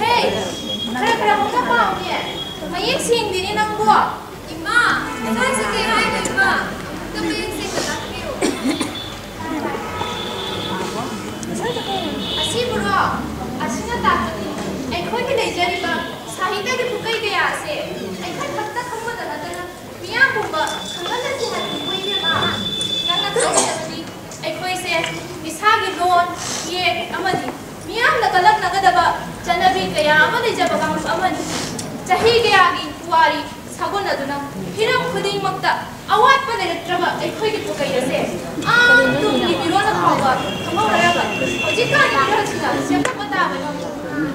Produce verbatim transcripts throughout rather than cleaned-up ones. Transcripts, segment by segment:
ꯍꯦ! ꯈꯔ ꯈꯔ ꯍꯧꯅ ꯄꯥꯎꯅꯦ꯫ ꯃꯌꯦꯛ ꯁꯦꯡꯗꯦꯅꯦ ꯅꯪꯕꯣ꯫ ꯏꯃꯥ, ꯉꯁꯥꯏꯁꯦ ꯀꯩ ꯍꯥꯏꯅꯣ ꯏꯃꯥ? ꯑꯃꯨꯛꯇ ꯃꯌꯦꯛ ꯁꯦꯡꯅ ꯇꯥꯛꯄꯤꯌꯨ꯫ ꯑꯁꯤꯕꯨꯔꯣ? ꯑꯁꯤꯅ ꯇꯥꯛꯄꯗꯤ ꯑꯩꯈꯣꯏꯒꯤ ꯂꯩꯖꯔꯤꯕ ꯁꯥꯍꯤꯇ꯭ꯌꯒꯤ ꯄꯨꯀꯩ ꯀꯌꯥ ꯑꯁꯦ ꯑꯩꯈꯣꯏ ꯈꯛꯇ ꯈꯪꯕꯗ ꯅꯠꯇꯅ ꯃꯤꯌꯥꯝ ꯄꯨꯝꯕ ꯈꯪꯍꯜꯂꯁꯤ ꯍꯥꯏꯕꯅꯤꯀꯣ ꯏꯕꯦꯝꯃ꯫ ꯅꯪꯅ ꯈꯪꯒꯗꯕꯗꯤ ꯑꯩꯈꯣꯏꯁꯦ ꯏꯁꯥꯒꯤ ꯂꯣꯟ, ꯏꯌꯦꯛ ꯑꯃꯗꯤ ꯃꯤꯌꯥꯝꯅ ꯀꯜꯂꯛꯅꯒꯗꯕ ꯆꯠꯅꯕꯤ ꯀꯌꯥ ꯑꯃ ꯂꯩꯖꯕ ꯀꯥꯡꯂꯨꯞ ꯑꯃꯅꯤ꯫ ꯆꯍꯤ ꯀꯌꯥꯒꯤ ꯄꯨꯋꯥꯔꯤ ꯁꯥꯒꯣꯟꯅꯗꯨꯅ ꯍꯤꯔꯝ ꯈꯨꯗꯤꯡꯃꯛꯇ ꯑꯋꯥꯠꯄ ꯂꯩꯔꯛꯇ꯭ꯔꯕ ꯑꯩꯈꯣꯏꯒꯤ ꯄꯨꯀꯩ ꯑꯁꯦ ꯑꯥ ꯇꯨꯡꯒꯤ ꯃꯤꯔꯣꯜꯗ ꯐꯥꯎꯕ ꯈꯪꯍꯧꯔꯔꯕ ꯍꯧꯖꯤꯛꯀꯥꯟꯒꯤ ꯃꯤꯔꯣꯜꯁꯤꯡꯅ ꯁꯦꯝꯗꯣꯛꯄ ꯇꯥꯕꯅꯤ꯫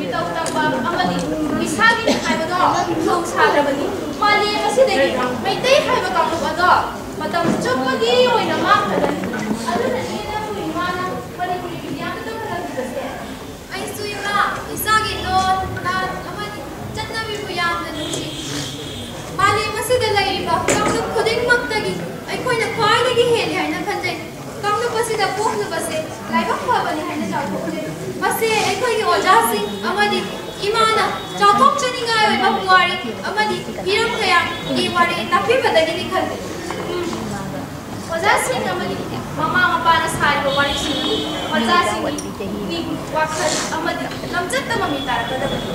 ꯃꯤꯇꯧ ꯇꯝꯕ ꯑꯃꯗꯤ ꯏꯁꯥꯒꯤꯅꯤ ꯍꯥꯏꯕꯗꯣ ꯊꯧ ꯁꯥꯗ꯭ꯔꯕꯗꯤ ꯃꯥꯂꯦꯝ ꯑꯁꯤꯗꯒꯤ ꯃꯩꯇꯩ ꯍꯥꯏꯕ ꯀꯥꯡꯂꯨꯞ ꯑꯗꯣ ꯃꯇꯝ ꯆꯨꯞꯄꯒꯤ ꯑꯣꯏꯅ ꯃꯥꯡꯈ꯭ꯔꯒꯅꯤ꯫ ꯑꯗꯨꯅꯅꯤ ꯅꯪꯕꯨ ꯏꯃꯥꯅ ꯃꯅꯤꯄꯨꯔꯤ ꯃꯤꯗꯤꯌꯥꯗ ꯇꯝꯍꯜꯂꯝꯂꯤꯕꯁꯦ꯫ ꯑꯩꯁꯨ ꯏꯃꯥ, ꯏꯁꯥꯒꯤ ꯂꯣꯟ, ꯅꯥꯠ ꯑꯃꯗꯤ ꯆꯠꯅꯕꯤꯕꯨ ꯌꯥꯝꯅ ꯅꯨꯡꯁꯤ꯫ ꯃꯥꯂꯦꯝ ꯑꯁꯤꯗ ꯂꯩꯔꯤꯕ ꯀꯥꯡꯂꯨꯞ ꯈꯨꯗꯤꯡꯃꯛꯇꯒꯤ ꯑꯩꯈꯣꯏꯅ ꯈ꯭ꯋꯥꯏꯗꯒꯤ ꯍꯦꯜꯂꯤ ꯍꯥꯏꯅ ꯈꯟꯖꯩ꯫ ꯀꯥꯡꯂꯨꯞ ꯑꯁꯤꯗ ꯄꯣꯛꯂꯨꯕꯁꯦ ꯂꯥꯏꯕꯛ ꯐꯕꯅꯤ ꯍꯥꯏꯅ ꯆꯥꯎꯊꯣꯛꯆꯩ꯫ ꯃꯁꯤ ꯑꯩꯈꯣꯏꯒꯤ ꯑꯣꯖꯥꯁꯤꯡ ꯑꯃꯗꯤ ꯏꯃꯥꯅ ꯆꯥꯎꯊꯣꯛꯆꯅꯤꯡꯉꯥꯏ ꯑꯣꯏꯕ ꯄꯨꯋꯥꯔꯤ ꯑꯃꯗꯤ ꯍꯤꯔꯝ ꯀꯌꯥꯒꯤ ꯋꯥꯔꯤ ꯇꯥꯛꯄꯤꯕꯗꯒꯤꯅꯤ ꯈꯜꯂꯤ꯫ ꯎꯝ꯫ ꯑꯣꯖꯥꯁꯤꯡ ꯑꯃꯗꯤ ꯃꯃꯥ ꯃꯄꯥꯅ ꯁꯥꯔꯤꯕ ꯋꯥꯔꯤꯁꯤꯡ ꯑꯗꯨ ꯃꯆꯥꯁꯤꯡꯒꯤ ꯄꯨꯛꯅꯤꯡ, ꯋꯥꯈꯜ ꯑꯃꯗꯤ ꯂꯝꯆꯠꯇ ꯃꯃꯤ ꯇꯥꯔꯛꯀꯗꯕꯅꯤ꯫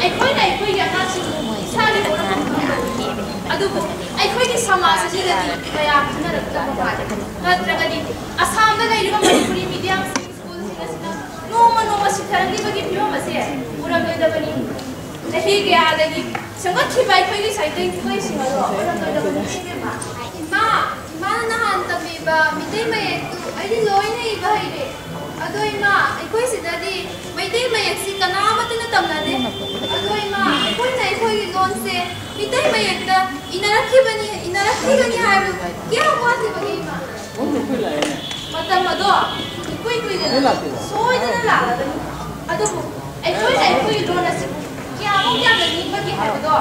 ꯑꯩꯈꯣꯏꯅ ꯑꯩꯈꯣꯏꯒꯤ ꯑꯉꯥꯡꯁꯤꯡꯕꯨ ꯏꯁꯥꯒꯤ ꯄꯣꯛꯅꯐꯝ ꯈꯪꯕꯅꯤ꯫ ꯑꯗꯨꯕꯨ ꯑꯩꯈꯣꯏꯒꯤ ꯁꯃꯥꯖ ꯑꯁꯤꯗꯗꯤ ꯀꯌꯥ ꯈꯟꯅꯔꯛꯇꯕ ꯃꯥꯜꯂꯤ꯫ ꯅꯠꯇ꯭ꯔꯒꯗꯤ ꯑꯁꯥꯝꯗ ꯂꯩꯔꯤꯕ ꯃꯅꯤꯄꯨꯔꯤ ꯃꯤꯗꯤꯌꯝꯁꯤꯡ ꯁ꯭ꯀꯨꯜꯁꯤꯡ ꯑꯁꯤꯅ ꯅꯣꯡꯃ ꯅꯣꯡꯃ ꯁꯤꯊꯔꯛꯂꯤꯕꯒꯤ ꯐꯤꯕꯝ ꯑꯁꯦ ꯎꯔꯝꯂꯣꯏꯗꯕꯅꯤ꯫ ꯆꯍꯤ ꯀꯌꯥꯗꯒꯤ ꯁꯦꯝꯒꯠꯈꯤꯕ ꯑꯩꯈꯣꯏꯒꯤ ꯁꯥꯍꯤꯇ꯭ꯌꯒꯤ ꯄꯨꯀꯩꯁꯤꯡ ꯑꯗꯣ ꯎꯔꯝꯂꯣꯏꯗꯕꯅꯤ ꯏꯕꯦꯝꯃ꯫ ꯏꯃꯥ, ꯏꯃꯥꯅ ꯅꯍꯥꯟ ꯇꯝꯕꯤꯕ ꯃꯤꯇꯩ ꯃꯌꯦꯛꯇꯨ ꯑꯩꯗꯤ ꯂꯣꯏꯅ ꯏꯕ ꯍꯩꯔꯦ꯫ ꯑꯗꯣ ꯏꯃꯥ, ꯑꯩꯈꯣꯏ ꯁꯤꯗꯗꯤ ꯃꯩꯇꯩ ꯃꯌꯦꯛꯁꯤ ꯀꯅꯥ ꯑꯃꯠꯇꯅ ꯇꯝꯅꯗꯦ꯫ ꯑꯗꯣ ꯏꯃꯥ, ꯑꯩꯈꯣꯏꯅ ꯑꯩꯈꯣꯏꯒꯤ ꯂꯣꯟꯁꯦ ꯃꯤꯇꯩ ꯃꯌꯦꯛꯇ ꯏꯅꯔꯛꯈꯤꯕꯅꯤ, ꯏꯅꯔꯛꯈꯤꯒꯅꯤ ꯍꯥꯏꯕꯗꯨ ꯀꯌꯥꯝ ꯋꯥꯠꯂꯤꯕꯒꯦ, ꯏꯃꯥ? ꯃꯇꯝ ꯑꯗꯣ ꯏꯀꯨꯏ ꯀꯨꯏꯗꯅ ꯁꯣꯏꯗꯅ ꯂꯥꯛꯂꯒꯅꯤ꯫ ꯑꯗꯨꯕꯨ ꯑꯩꯈꯣꯏꯅ ꯑꯩꯈꯣꯏꯒꯤ ꯂꯣꯟ ꯑꯁꯤꯕꯨ ꯀꯌꯥꯃꯨꯛ ꯌꯥꯝꯅ ꯅꯤꯡꯕꯒꯦ ꯍꯥꯏꯕꯗꯣ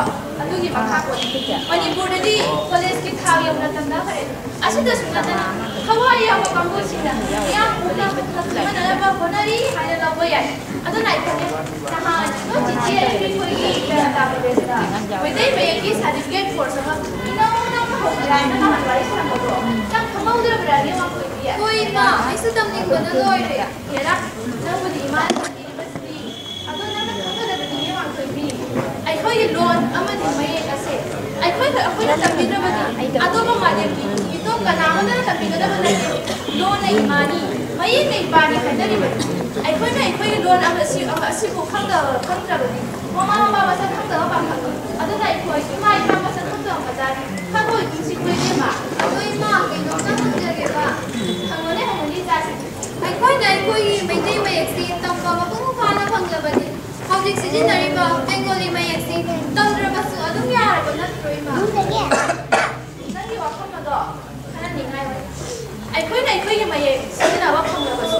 ꯑꯗꯨꯒꯤ ꯃꯈꯥ ꯄꯣꯜꯂꯤ꯫ ꯃꯅꯤꯄꯨꯔꯗꯗꯤ ꯀꯣꯂꯦꯖꯀꯤ ꯊꯥꯛ ꯌꯧꯅ ꯇꯝꯅꯈ꯭ꯔꯦ꯫ ꯑꯁꯤꯗꯁꯨ ꯅꯠꯇꯅ ꯊꯋꯥꯏ ꯌꯥꯎꯕ ꯀꯥꯡꯕꯨꯁꯤꯡꯅ ꯃꯤꯌꯥꯝ ꯄꯨꯝꯅꯃꯛ ꯈꯪꯍꯟꯅꯅꯕ ꯍꯣꯠꯅꯔꯤ ꯍꯥꯏꯅ ꯂꯧꯕ ꯌꯥꯏ꯫ ꯑꯗꯨꯅ ꯑꯩꯈꯣꯏꯅ ꯅꯍꯥꯟ ꯆꯤꯆꯦ ꯑꯩꯈꯣꯏꯒꯤ ꯖꯅꯇꯥ ꯀꯣꯂꯦꯖꯇ ꯃꯩꯇꯩ ꯃꯌꯦꯛꯀꯤ ꯁꯥꯔꯇꯤꯐꯤꯀꯦꯠ ꯀꯣꯔꯁ ꯑꯃ ꯏꯅꯧ ꯅꯧꯅ ꯍꯧꯈꯤꯕ ꯍꯥꯏꯅ ꯅꯍꯥꯟ ꯋꯥꯔꯤ ꯁꯥꯟꯅꯕꯗꯣ ꯅꯪ ꯈꯪꯍꯧꯗ꯭ꯔꯕ꯭ꯔꯥ, ꯏꯕꯦꯝꯃ ꯈꯣꯏꯕꯤ? ꯍꯣꯏ, ꯏꯃꯥ, ꯑꯩꯁꯨ ꯇꯝꯅꯤꯡꯕꯅ ꯂꯣꯏꯔꯦ꯫ ꯍꯦꯔꯥ, ꯅꯪꯕꯨꯗꯤ ꯏꯃꯥꯅ ꯇꯝꯕꯤꯔꯤꯕꯁꯤꯗꯤ꯫ ꯑꯗꯣ ꯅꯪꯅ ꯈꯪꯒꯗꯕꯗꯤ, ꯏꯕꯦꯝꯃ ꯈꯣꯏꯕꯤ, ꯑꯩꯈꯣꯏꯒꯤ ꯂꯣꯟ ꯑꯃꯗꯤ ꯃꯌꯦꯛ ꯑꯁꯦ ꯑꯩꯈꯣꯏ ꯑꯩꯈꯣꯏꯅ ꯇꯝꯕꯤꯗ꯭ꯔꯕꯗꯤ ꯑꯇꯣꯞꯄ ꯃꯥꯂꯦꯝꯒꯤ ꯃꯤꯇꯣꯞ ꯀꯅꯥ ꯑꯃꯠꯇꯅ ꯇꯝꯕꯤꯒꯗꯕ ꯅꯠꯇꯦ꯫ ꯂꯣꯟꯅ ꯏꯃꯥꯅꯤ, ꯃꯌꯦꯛꯅ ꯏꯄꯥꯅꯤ ꯍꯥꯏꯅꯔꯤꯕꯅꯤ꯫ ꯑꯩꯈꯣꯏꯅ ꯑꯩꯈꯣꯏꯒꯤ ꯂꯣꯟ ꯑꯃ ꯑꯁꯤ-, ꯑꯃ ꯑꯁꯤꯕꯨ ꯈꯪꯗꯕ, ꯈꯪꯗ꯭ꯔꯕꯗꯤ ꯃꯃꯥ ꯃꯄꯥ ꯃꯁꯛ ꯈꯪꯗꯕ ꯄꯥꯈꯪ ꯑꯗꯨꯅ ꯑꯩꯈꯣꯏ ꯏꯃꯥ ꯏꯄꯥ ꯃꯁꯛ ꯈꯪꯗꯕ ꯃꯆꯥꯅꯤ꯫ ꯈꯪꯉꯣꯏ ꯄꯨꯟꯁꯤ ꯀꯣꯏꯗꯦ ꯃꯥ꯫ ꯑꯗꯣ ꯏꯃꯥ, ꯀꯩꯅꯣꯝꯇ ꯍꯪꯖꯒꯦꯕ꯫ ꯍꯪꯉꯨꯅꯦ, ꯍꯪꯉꯨꯅꯦ, ꯏꯆꯥꯁꯤꯡ꯫ ꯑꯩꯈꯣꯏꯅ ꯑꯩꯈꯣꯏꯒꯤ ꯃꯩꯇꯩ ꯃꯌꯦꯛꯁꯤ ꯇꯝꯕ ꯃꯄꯨꯡ ꯐꯥꯅ ꯐꯪꯂꯕꯗꯤ ꯍꯧꯖꯤꯛ ꯁꯤꯖꯤꯟꯅꯔꯤꯕ ꯕꯦꯡꯒꯣꯂꯤ ꯃꯌꯦꯛꯁꯤ ꯇꯝꯗ꯭ꯔꯕꯁꯨ ꯑꯗꯨꯝ ꯌꯥꯔꯕ ꯅꯠꯇ꯭ꯔꯣ, ꯏꯃꯥ? ꯅꯪꯒꯤ ꯋꯥꯐꯝ ꯑꯗꯣ ꯈꯟꯅꯅꯤꯡꯉꯥꯏ ꯑꯣꯏ꯫ ꯑꯩꯈꯣꯏꯅ ꯑꯩꯈꯣꯏꯒꯤ ꯃꯌꯦꯛ ꯁꯤꯖꯤꯟꯅꯕ ꯐꯪꯂꯕꯁꯨ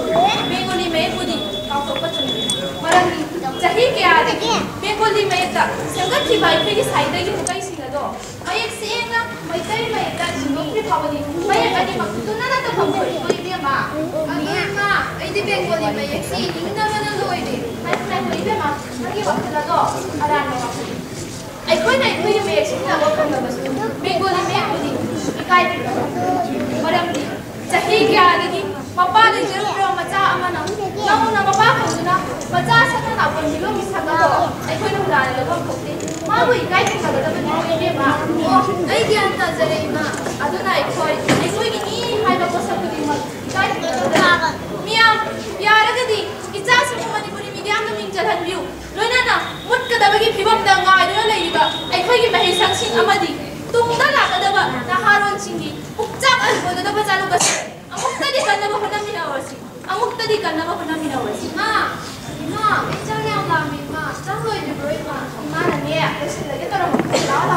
ꯕꯦꯡꯒꯣꯂꯤ ꯃꯌꯦꯛꯄꯨꯗꯤ ꯀꯥꯎꯊꯣꯛꯄ ꯆꯨꯝꯃꯤ꯫ ꯃꯔꯝꯗꯤ ꯆꯍꯤ ꯀꯌꯥꯗꯒꯤ ꯕꯦꯡꯒꯣꯂꯤ ꯃꯌꯦꯛꯇ ꯁꯦꯝꯒꯠꯈꯤꯕ ꯑꯩꯈꯣꯏꯒꯤ ꯁꯥꯍꯤꯇ꯭ꯌꯒꯤ ꯃꯍꯩꯁꯤꯡ ꯑꯗꯣ ꯃꯌꯦꯛ ꯁꯦꯡꯅ ꯃꯩꯇꯩ ꯃꯌꯦꯛꯇ ꯁꯤꯟꯗꯣꯛꯇ꯭ꯔꯤ ꯐꯥꯎꯕꯗꯤ ꯃꯌꯦꯛ ꯑꯅꯤꯃꯛ ꯇꯨꯅꯅ ꯇꯧꯐꯝ ꯊꯣꯛꯏꯀꯣ, ꯏꯕꯦꯝꯃ꯫ ꯑꯗꯨ ꯏꯃꯥ, ꯑꯩꯗꯤ ꯕꯦꯡꯒꯣꯂꯤ ꯃꯌꯦꯛꯁꯤ ꯏꯅꯤꯡꯗꯕꯅ ꯂꯣꯏꯔꯦ꯫ ꯉꯥꯏꯈꯣ, ꯉꯥꯏꯈꯣ, ꯏꯕꯦꯝꯃ, ꯅꯪꯒꯤ ꯋꯥꯈꯜ ꯑꯗꯣ ꯑꯔꯥꯟꯕ ꯋꯥꯈꯜꯅꯤ꯫ ꯑꯩꯈꯣꯏꯅ ꯑꯩꯈꯣꯏꯒꯤ ꯃꯌꯦꯛ ꯁꯤꯖꯤꯟꯅꯕ ꯐꯪꯂꯕꯁꯨ ꯕꯦꯡꯒꯣꯂꯤ ꯃꯌꯦꯛꯄꯨꯗꯤ ꯏꯀꯥꯏ ꯈꯨꯝꯅꯕ꯫ ꯃꯔꯝꯗꯤ ꯆꯍꯤ ꯀꯌꯥꯗꯒꯤ ꯃꯄꯥ ꯂꯩꯖꯔꯨꯗ꯭ꯔꯕ ꯃꯆꯥ ꯑꯃꯅ ꯅꯧꯅ ꯃꯄꯥ ꯐꯪꯗꯨꯅ ꯃꯆꯥ ꯁꯛꯅ ꯅꯥꯎꯄꯣꯟ ꯐꯤꯕꯝꯒꯤ ꯁꯛ ꯑꯗꯣ ꯑꯩꯈꯣꯏꯅ ꯍꯨꯔꯥꯟꯅ ꯂꯧꯐꯝ ꯊꯣꯛꯇꯦ꯫ ꯃꯥꯕꯨ ꯏꯀꯥꯏ ꯈꯨꯝꯅꯒꯗꯕꯅꯤ, ꯏꯕꯦꯝꯃ꯫ ꯑꯣ, ꯑꯩ ꯒ꯭ꯌꯥꯟ ꯇꯥꯖꯔꯦ, ꯏꯃꯥ꯫ ꯑꯗꯨꯅ ꯑꯩꯈꯣꯏ ꯑꯩꯈꯣꯏꯒꯤꯅꯤ ꯍꯥꯏꯕ ꯄꯣꯠꯁꯛ ꯈꯨꯗꯤꯡꯃꯛ ꯏꯀꯥꯏ ꯈꯨꯝꯅꯒꯗꯕꯅꯤ꯫ ꯃꯤꯌꯥꯝ, ꯌꯥꯔꯒꯗꯤ ꯏꯆꯥꯁꯤꯡꯕꯨ ꯃꯅꯤꯄꯨꯔꯤ ꯃꯤꯗꯤꯌꯝꯗ ꯃꯤꯡ ꯆꯜꯍꯟꯕꯤꯌꯨ꯫ ꯂꯣꯏꯅꯅ ꯃꯨꯠꯀꯗꯕꯒꯤ ꯐꯤꯕꯝꯗ ꯉꯥꯏꯗꯨꯅ ꯂꯩꯔꯤꯕ ꯑꯩꯈꯣꯏꯒꯤ ꯃꯍꯩꯁꯪꯁꯤꯡ ꯑꯃꯗꯤ ꯇꯨꯡꯗ ꯂꯥꯛꯀꯗꯕ ꯅꯍꯥꯔꯣꯜꯁꯤꯡꯒꯤ ꯄꯨꯛꯆꯥꯛ ꯑꯣꯏꯒꯗꯕ ꯆꯥꯂꯨꯛ ꯑꯁꯤ ꯑꯃꯨꯛꯇꯗꯤ ꯀꯟꯅꯕ ꯍꯣꯠꯅꯃꯤꯟꯅꯔꯁꯤ꯫ ꯑꯃꯨꯛꯇꯗꯤ ꯀꯟꯅꯕ ꯍꯣꯠꯅꯃꯤꯟꯅꯔꯁꯤ꯫ ꯏꯃꯥ! ꯏꯃꯥ! ꯑꯩ ꯆꯥꯛ ꯌꯥꯝ ꯂꯥꯝꯃꯦ, ꯏꯃꯥ꯫ ꯆꯥꯛ ꯂꯣꯏꯗ꯭ꯔꯤꯕ꯭ꯔꯣ, ꯏꯃꯥ? ꯏꯃꯥꯅꯅꯦ, ꯂꯣꯏꯁꯤꯜꯂꯒꯦ ꯇꯧꯔꯝꯕꯅꯦ꯫ ꯂꯥꯛꯑꯣ, ꯂꯥꯛꯑꯣ꯫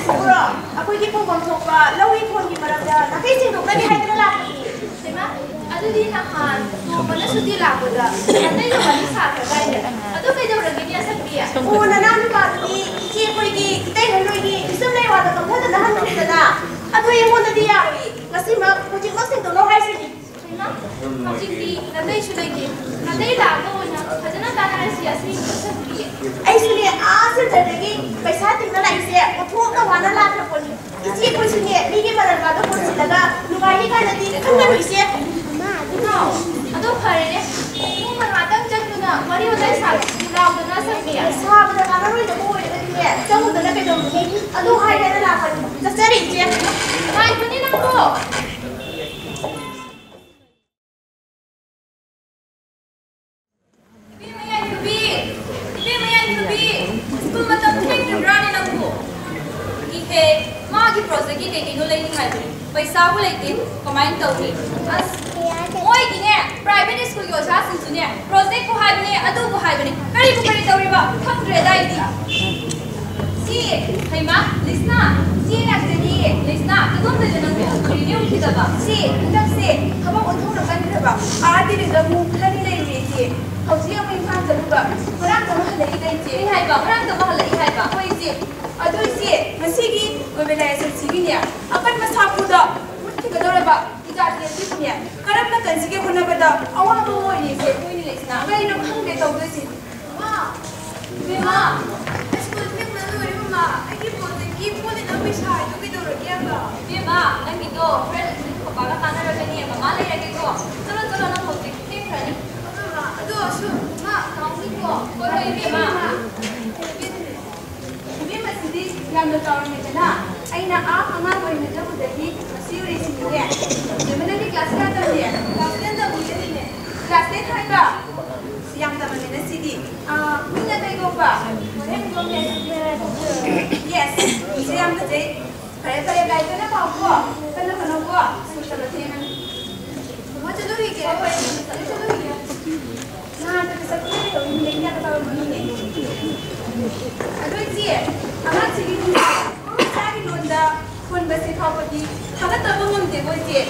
ꯁꯤꯕꯨꯔꯣ, ꯑꯩꯈꯣꯏꯒꯤ ꯐꯪꯐꯝ ꯊꯣꯛꯄ ꯂꯧ ꯏꯪꯈꯣꯜꯒꯤ ꯃꯔꯝꯗ ꯅꯥꯈꯩ ꯁꯦꯡꯗꯣꯛꯅꯕꯤ ꯍꯥꯏꯗꯅ ꯂꯥꯛꯄꯅꯤ꯫ ꯍꯩꯃꯥ, ꯑꯗꯨꯗꯤ ꯅꯍꯥꯟ ꯅꯣꯡꯃꯅ ꯁꯨꯇꯤ ꯂꯥꯛꯄꯗ ꯑꯇꯩꯒ ꯋꯥꯔꯤ ꯁꯥꯈ꯭ꯔꯗꯥꯏꯅꯦ? ꯑꯗꯨ ꯀꯩꯗꯧꯔꯒꯦꯅꯦ, ꯑꯁꯛꯄꯤ? ꯑꯣ, ꯅꯅꯥꯎ ꯅꯨꯄꯥꯗꯨꯗꯤ ꯏꯆꯦ ꯑꯩꯈꯣꯏꯒꯤ ꯏꯇꯩ ꯍꯣꯏꯒꯤ ꯄꯤꯁꯨꯝ ꯂꯩꯋꯥꯗ ꯀꯝꯊꯗꯅ ꯍꯟꯈ꯭ꯔꯦꯗꯅ꯫ ꯑꯗꯨ ꯑꯩꯉꯣꯟꯗꯗꯤ ꯌꯥꯔꯣꯏꯌꯦ꯫ ꯉꯁꯤꯃꯛ ꯍꯧꯖꯤꯛꯃꯛ ꯁꯦꯡꯗꯣꯛꯂꯣ ꯍꯥꯏꯁꯤꯅꯤ꯫ ꯍꯩꯃꯥ, ꯍꯧꯖꯤꯛꯇꯤ ꯅꯥꯇꯩꯁꯨ ꯂꯩꯇꯦ꯫ ꯅꯥꯇꯩ ꯂꯥꯛꯑꯒ ꯑꯣꯏꯅ ꯐꯖꯅ ꯇꯥꯟꯅꯔꯁꯤ, ꯑꯁꯤ ꯃꯤꯁꯛꯇꯤ꯫ ꯑꯩꯁꯨꯅꯦ, ꯑꯥ ꯁꯦꯟꯇꯔꯗꯒꯤ ꯄꯩꯁꯥ ꯇꯤꯡꯅ ꯂꯥꯛꯏꯁꯦ ꯑꯣꯟꯊꯣꯛꯅ ꯋꯥꯅ ꯂꯥꯛꯈ꯭ꯔꯄꯣꯠꯅꯤ꯫ ꯏꯆꯦ ꯑꯩꯈꯣꯏꯁꯨꯅꯦ, ꯃꯤꯒꯤ ꯃꯔꯜꯒꯗꯣ ꯄꯨꯟꯁꯤꯜꯂꯒ ꯅꯨꯡꯉꯥꯏꯅꯤ ꯀꯥꯏꯅꯗꯤ ꯈꯟꯒꯅꯨ, ꯏꯆꯦ꯫ ꯏꯃꯥ, ꯑꯗꯣ ꯐꯔꯦꯅꯦ, ꯏꯃꯨꯡ ꯉꯥꯏꯍꯥꯛꯇꯪ ꯆꯪꯗꯨꯅ ꯋꯥꯔꯤ ꯋꯥꯇꯥꯏ ꯁꯥꯕꯁꯤꯗꯤ ꯂꯥꯎꯗꯅ ꯁꯛꯅꯤ꯫ ꯁꯥꯕꯗ ꯀꯥꯟꯅꯔꯣꯏꯗꯕ ꯑꯣꯏꯔꯒꯗꯤꯅꯦ, ꯆꯪꯉꯨꯗꯅ ꯀꯩꯗꯧꯔꯨꯅꯤ? ꯑꯗꯨ ꯍꯥꯏꯒꯦꯅ ꯂꯥꯛꯄꯅꯤ꯫ ꯆꯠꯆꯔꯤ, ꯏꯆꯦ꯫ ꯉꯥꯏꯈꯣꯅꯦ ꯅꯪꯕꯣ꯫ ꯏꯕꯦꯝꯃ ꯌꯥꯏꯐꯕꯤ! ꯏꯕꯦꯝꯃ ꯌꯥꯏꯐꯕꯤ! ꯁ꯭ꯀꯨꯜ ꯃꯇꯝ ꯊꯦꯡꯗ꯭ꯔꯤꯕ꯭ꯔꯥꯅꯦ ꯅꯪꯕꯨ? ꯏꯍꯦ, ꯃꯥꯒꯤ ꯄ꯭ꯔꯣꯖꯦꯛꯀꯤ ꯀꯩ ꯀꯩꯅꯣ ꯂꯩꯅꯤꯡꯉꯥꯏꯗꯨꯅꯤ꯫ ꯄꯩꯁꯥꯕꯨ ꯂꯩꯇꯦ, ꯀꯃꯥꯏꯅ ꯇꯧꯅꯤ? ꯑꯁ, ꯃꯣꯏꯒꯤꯅꯦ, ꯄ꯭ꯔꯥꯏꯚꯦꯠ ꯁ꯭ꯀꯨꯜꯒꯤ ꯑꯣꯖꯥꯁꯤꯡꯁꯨꯅꯦ, ꯄ꯭ꯔꯣꯖꯦꯛꯄꯨ ꯍꯥꯏꯕꯅꯦ, ꯑꯗꯨꯕꯨ ꯍꯥꯏꯕꯅꯦ, ꯀꯔꯤꯕꯨ ꯀꯔꯤ ꯇꯧꯔꯤꯕ ꯈꯪꯗ꯭ꯔꯦꯗ ꯑꯩꯗꯤ꯫ ꯁꯤ, ꯍꯩꯃꯥ, ꯂꯤꯁꯅꯥ, ꯁꯤ ꯉꯥꯛꯇꯅꯤ, ꯂꯤꯁꯅꯥ, ꯀꯗꯣꯝꯗꯅꯣ ꯅꯪꯕꯨ ꯎꯔꯤꯅꯦ ꯎꯈꯤꯗꯕ? ꯁꯤ, ꯍꯟꯗꯛꯁꯦ ꯊꯕꯛ ꯑꯣꯟꯊꯣꯛꯅ ꯀꯟꯈ꯭ꯔꯕ, ꯑꯥ ꯗꯤꯜꯂꯤꯗ ꯑꯃꯨꯛ ꯈꯔꯅꯤ ꯂꯩꯔꯨꯔꯦ ꯏꯆꯦ꯫ ꯍꯧꯖꯤꯛ ꯑꯃꯨꯛ ꯏꯝꯐꯥꯜ ꯆꯠꯂꯨꯕ, ꯉꯔꯥꯡꯇ ꯑꯃ ꯍꯜꯂꯛꯏꯗ ꯏꯆꯦ꯫ ꯑꯩ ꯍꯥꯏꯕ, ꯉꯔꯥꯡꯇ ꯑꯃ ꯍꯜꯂꯛꯏ ꯍꯥꯏꯕ꯫ ꯍꯣꯏ ꯏꯆꯦ, ꯑꯗꯨ ꯏꯆꯦ, ꯉꯁꯤꯒꯤ ꯒꯣꯕꯤꯟꯗ ꯑꯦꯁ ꯑꯦꯁ ꯁꯤꯒꯤꯅꯦ, ꯑꯀꯟꯕ ꯁꯥꯐꯨꯗ ꯃꯨꯠꯈꯤꯒꯗꯧꯔꯕ ꯏꯆꯥꯁꯦ ꯑꯁꯤꯕꯨꯅꯦ, ꯀꯔꯝꯅ ꯀꯟꯁꯤꯒꯦ ꯍꯣꯠꯅꯕꯗ ꯑꯋꯥꯕ ꯑꯃ ꯑꯣꯏꯔꯦ ꯏꯆꯦ꯫ ꯍꯣꯏꯅꯦ ꯂꯤꯁꯅꯥ, ꯀꯔꯤꯅꯣ ꯈꯪꯗꯦ ꯇꯧꯗꯣꯏꯁꯦ꯫ ꯃꯥ! ꯏꯕꯦꯝꯃ! ꯁ꯭ꯀꯨꯜ ꯊꯦꯡꯅ ꯂꯣꯏꯔꯦ, ꯃꯃꯥ꯫ ꯑꯩꯒꯤ ꯄ꯭ꯔꯣꯖꯦꯛꯀꯤ ꯄꯣꯠ ꯂꯩꯅꯕ ꯄꯩꯁꯥ ꯍꯥꯏꯗꯣ ꯀꯩꯗꯧꯔꯒꯦꯕ? ꯏꯕꯦꯝꯃ, ꯅꯪꯒꯤꯗꯣ ꯍꯣꯔꯦꯟ ꯅꯣꯏ ꯄꯄꯥꯒ ꯇꯥꯟꯅꯔꯒꯅꯦ, ꯃꯃꯥ ꯂꯩꯔꯒꯦꯀꯣ꯫ ꯆꯠꯂꯣ, ꯆꯠꯂꯣ, ꯅꯪ ꯍꯧꯖꯤꯛ ꯊꯦꯡꯈ꯭ꯔꯅꯤ꯫ ꯍꯣꯏ, ꯃꯃꯥ꯫ ꯑꯗꯣ ꯑꯁꯨꯝ, ꯃꯥ, ꯀꯥꯎꯅꯤꯀꯣ꯫ ꯍꯣꯏ, ꯍꯣꯏ, ꯏꯕꯦꯝꯃ꯫ ꯏꯕꯦꯝꯃ, ꯁꯤꯗꯤ ꯌꯥꯝꯅ ꯆꯥꯎꯔꯝꯃꯦꯗꯅ꯫ ꯑꯩꯅ ꯑꯥ ꯑꯉꯥꯡ ꯑꯣꯏꯔꯤꯉꯩꯗꯕꯨꯗꯒꯤ ꯃꯁꯤ ꯎꯔꯤꯁꯤꯅꯤꯅꯦ꯫ ꯏꯕꯦꯝꯃ, ꯅꯪꯗꯤ class ꯀꯌꯥ ꯇꯝꯒꯦ? Class ten ꯇꯝꯃꯤꯌꯦ꯫ Class ten ꯍꯥꯏꯕ? ꯌꯥꯝ ꯇꯝꯃꯝꯃꯦꯅ ꯁꯤꯗꯤ꯫ ꯑꯥ, ꯃꯤꯡ ꯑꯇꯩ ꯀꯧꯕ? Yes, ꯁꯦ ꯌꯥꯝ ꯐꯖꯩ꯫ ꯐꯔꯦ, ꯐꯔꯦ, ꯂꯥꯏꯔꯤꯛ ꯀꯟꯅ ꯄꯥꯎꯀꯣ꯫ ꯀꯟꯅ ꯍꯣꯠꯅꯧꯀꯣ꯫ ꯁ꯭ꯀꯨꯜ ꯆꯠꯂꯣ, ꯊꯦꯡꯉꯅꯤ꯫ ꯃꯃꯥ, ꯆꯠꯂꯨꯈꯤꯒꯦ꯫ ꯍꯣꯏ, ꯍꯣꯏ, ꯆꯠꯂꯨ, ꯆꯠꯂꯨꯈꯤꯒꯦ꯫ ꯅꯍꯥꯟ ꯆꯠꯄ ꯆꯠꯄ ꯀꯩꯗꯧꯔꯤ? ꯃꯤꯅ ꯏꯌꯥꯗ ꯇꯧꯔꯝꯃꯤꯅꯦ꯫ ꯑꯗꯣ ꯏꯆꯦ, ꯑꯉꯥꯡꯁꯤꯒꯤ ꯃꯤꯡꯁꯦ?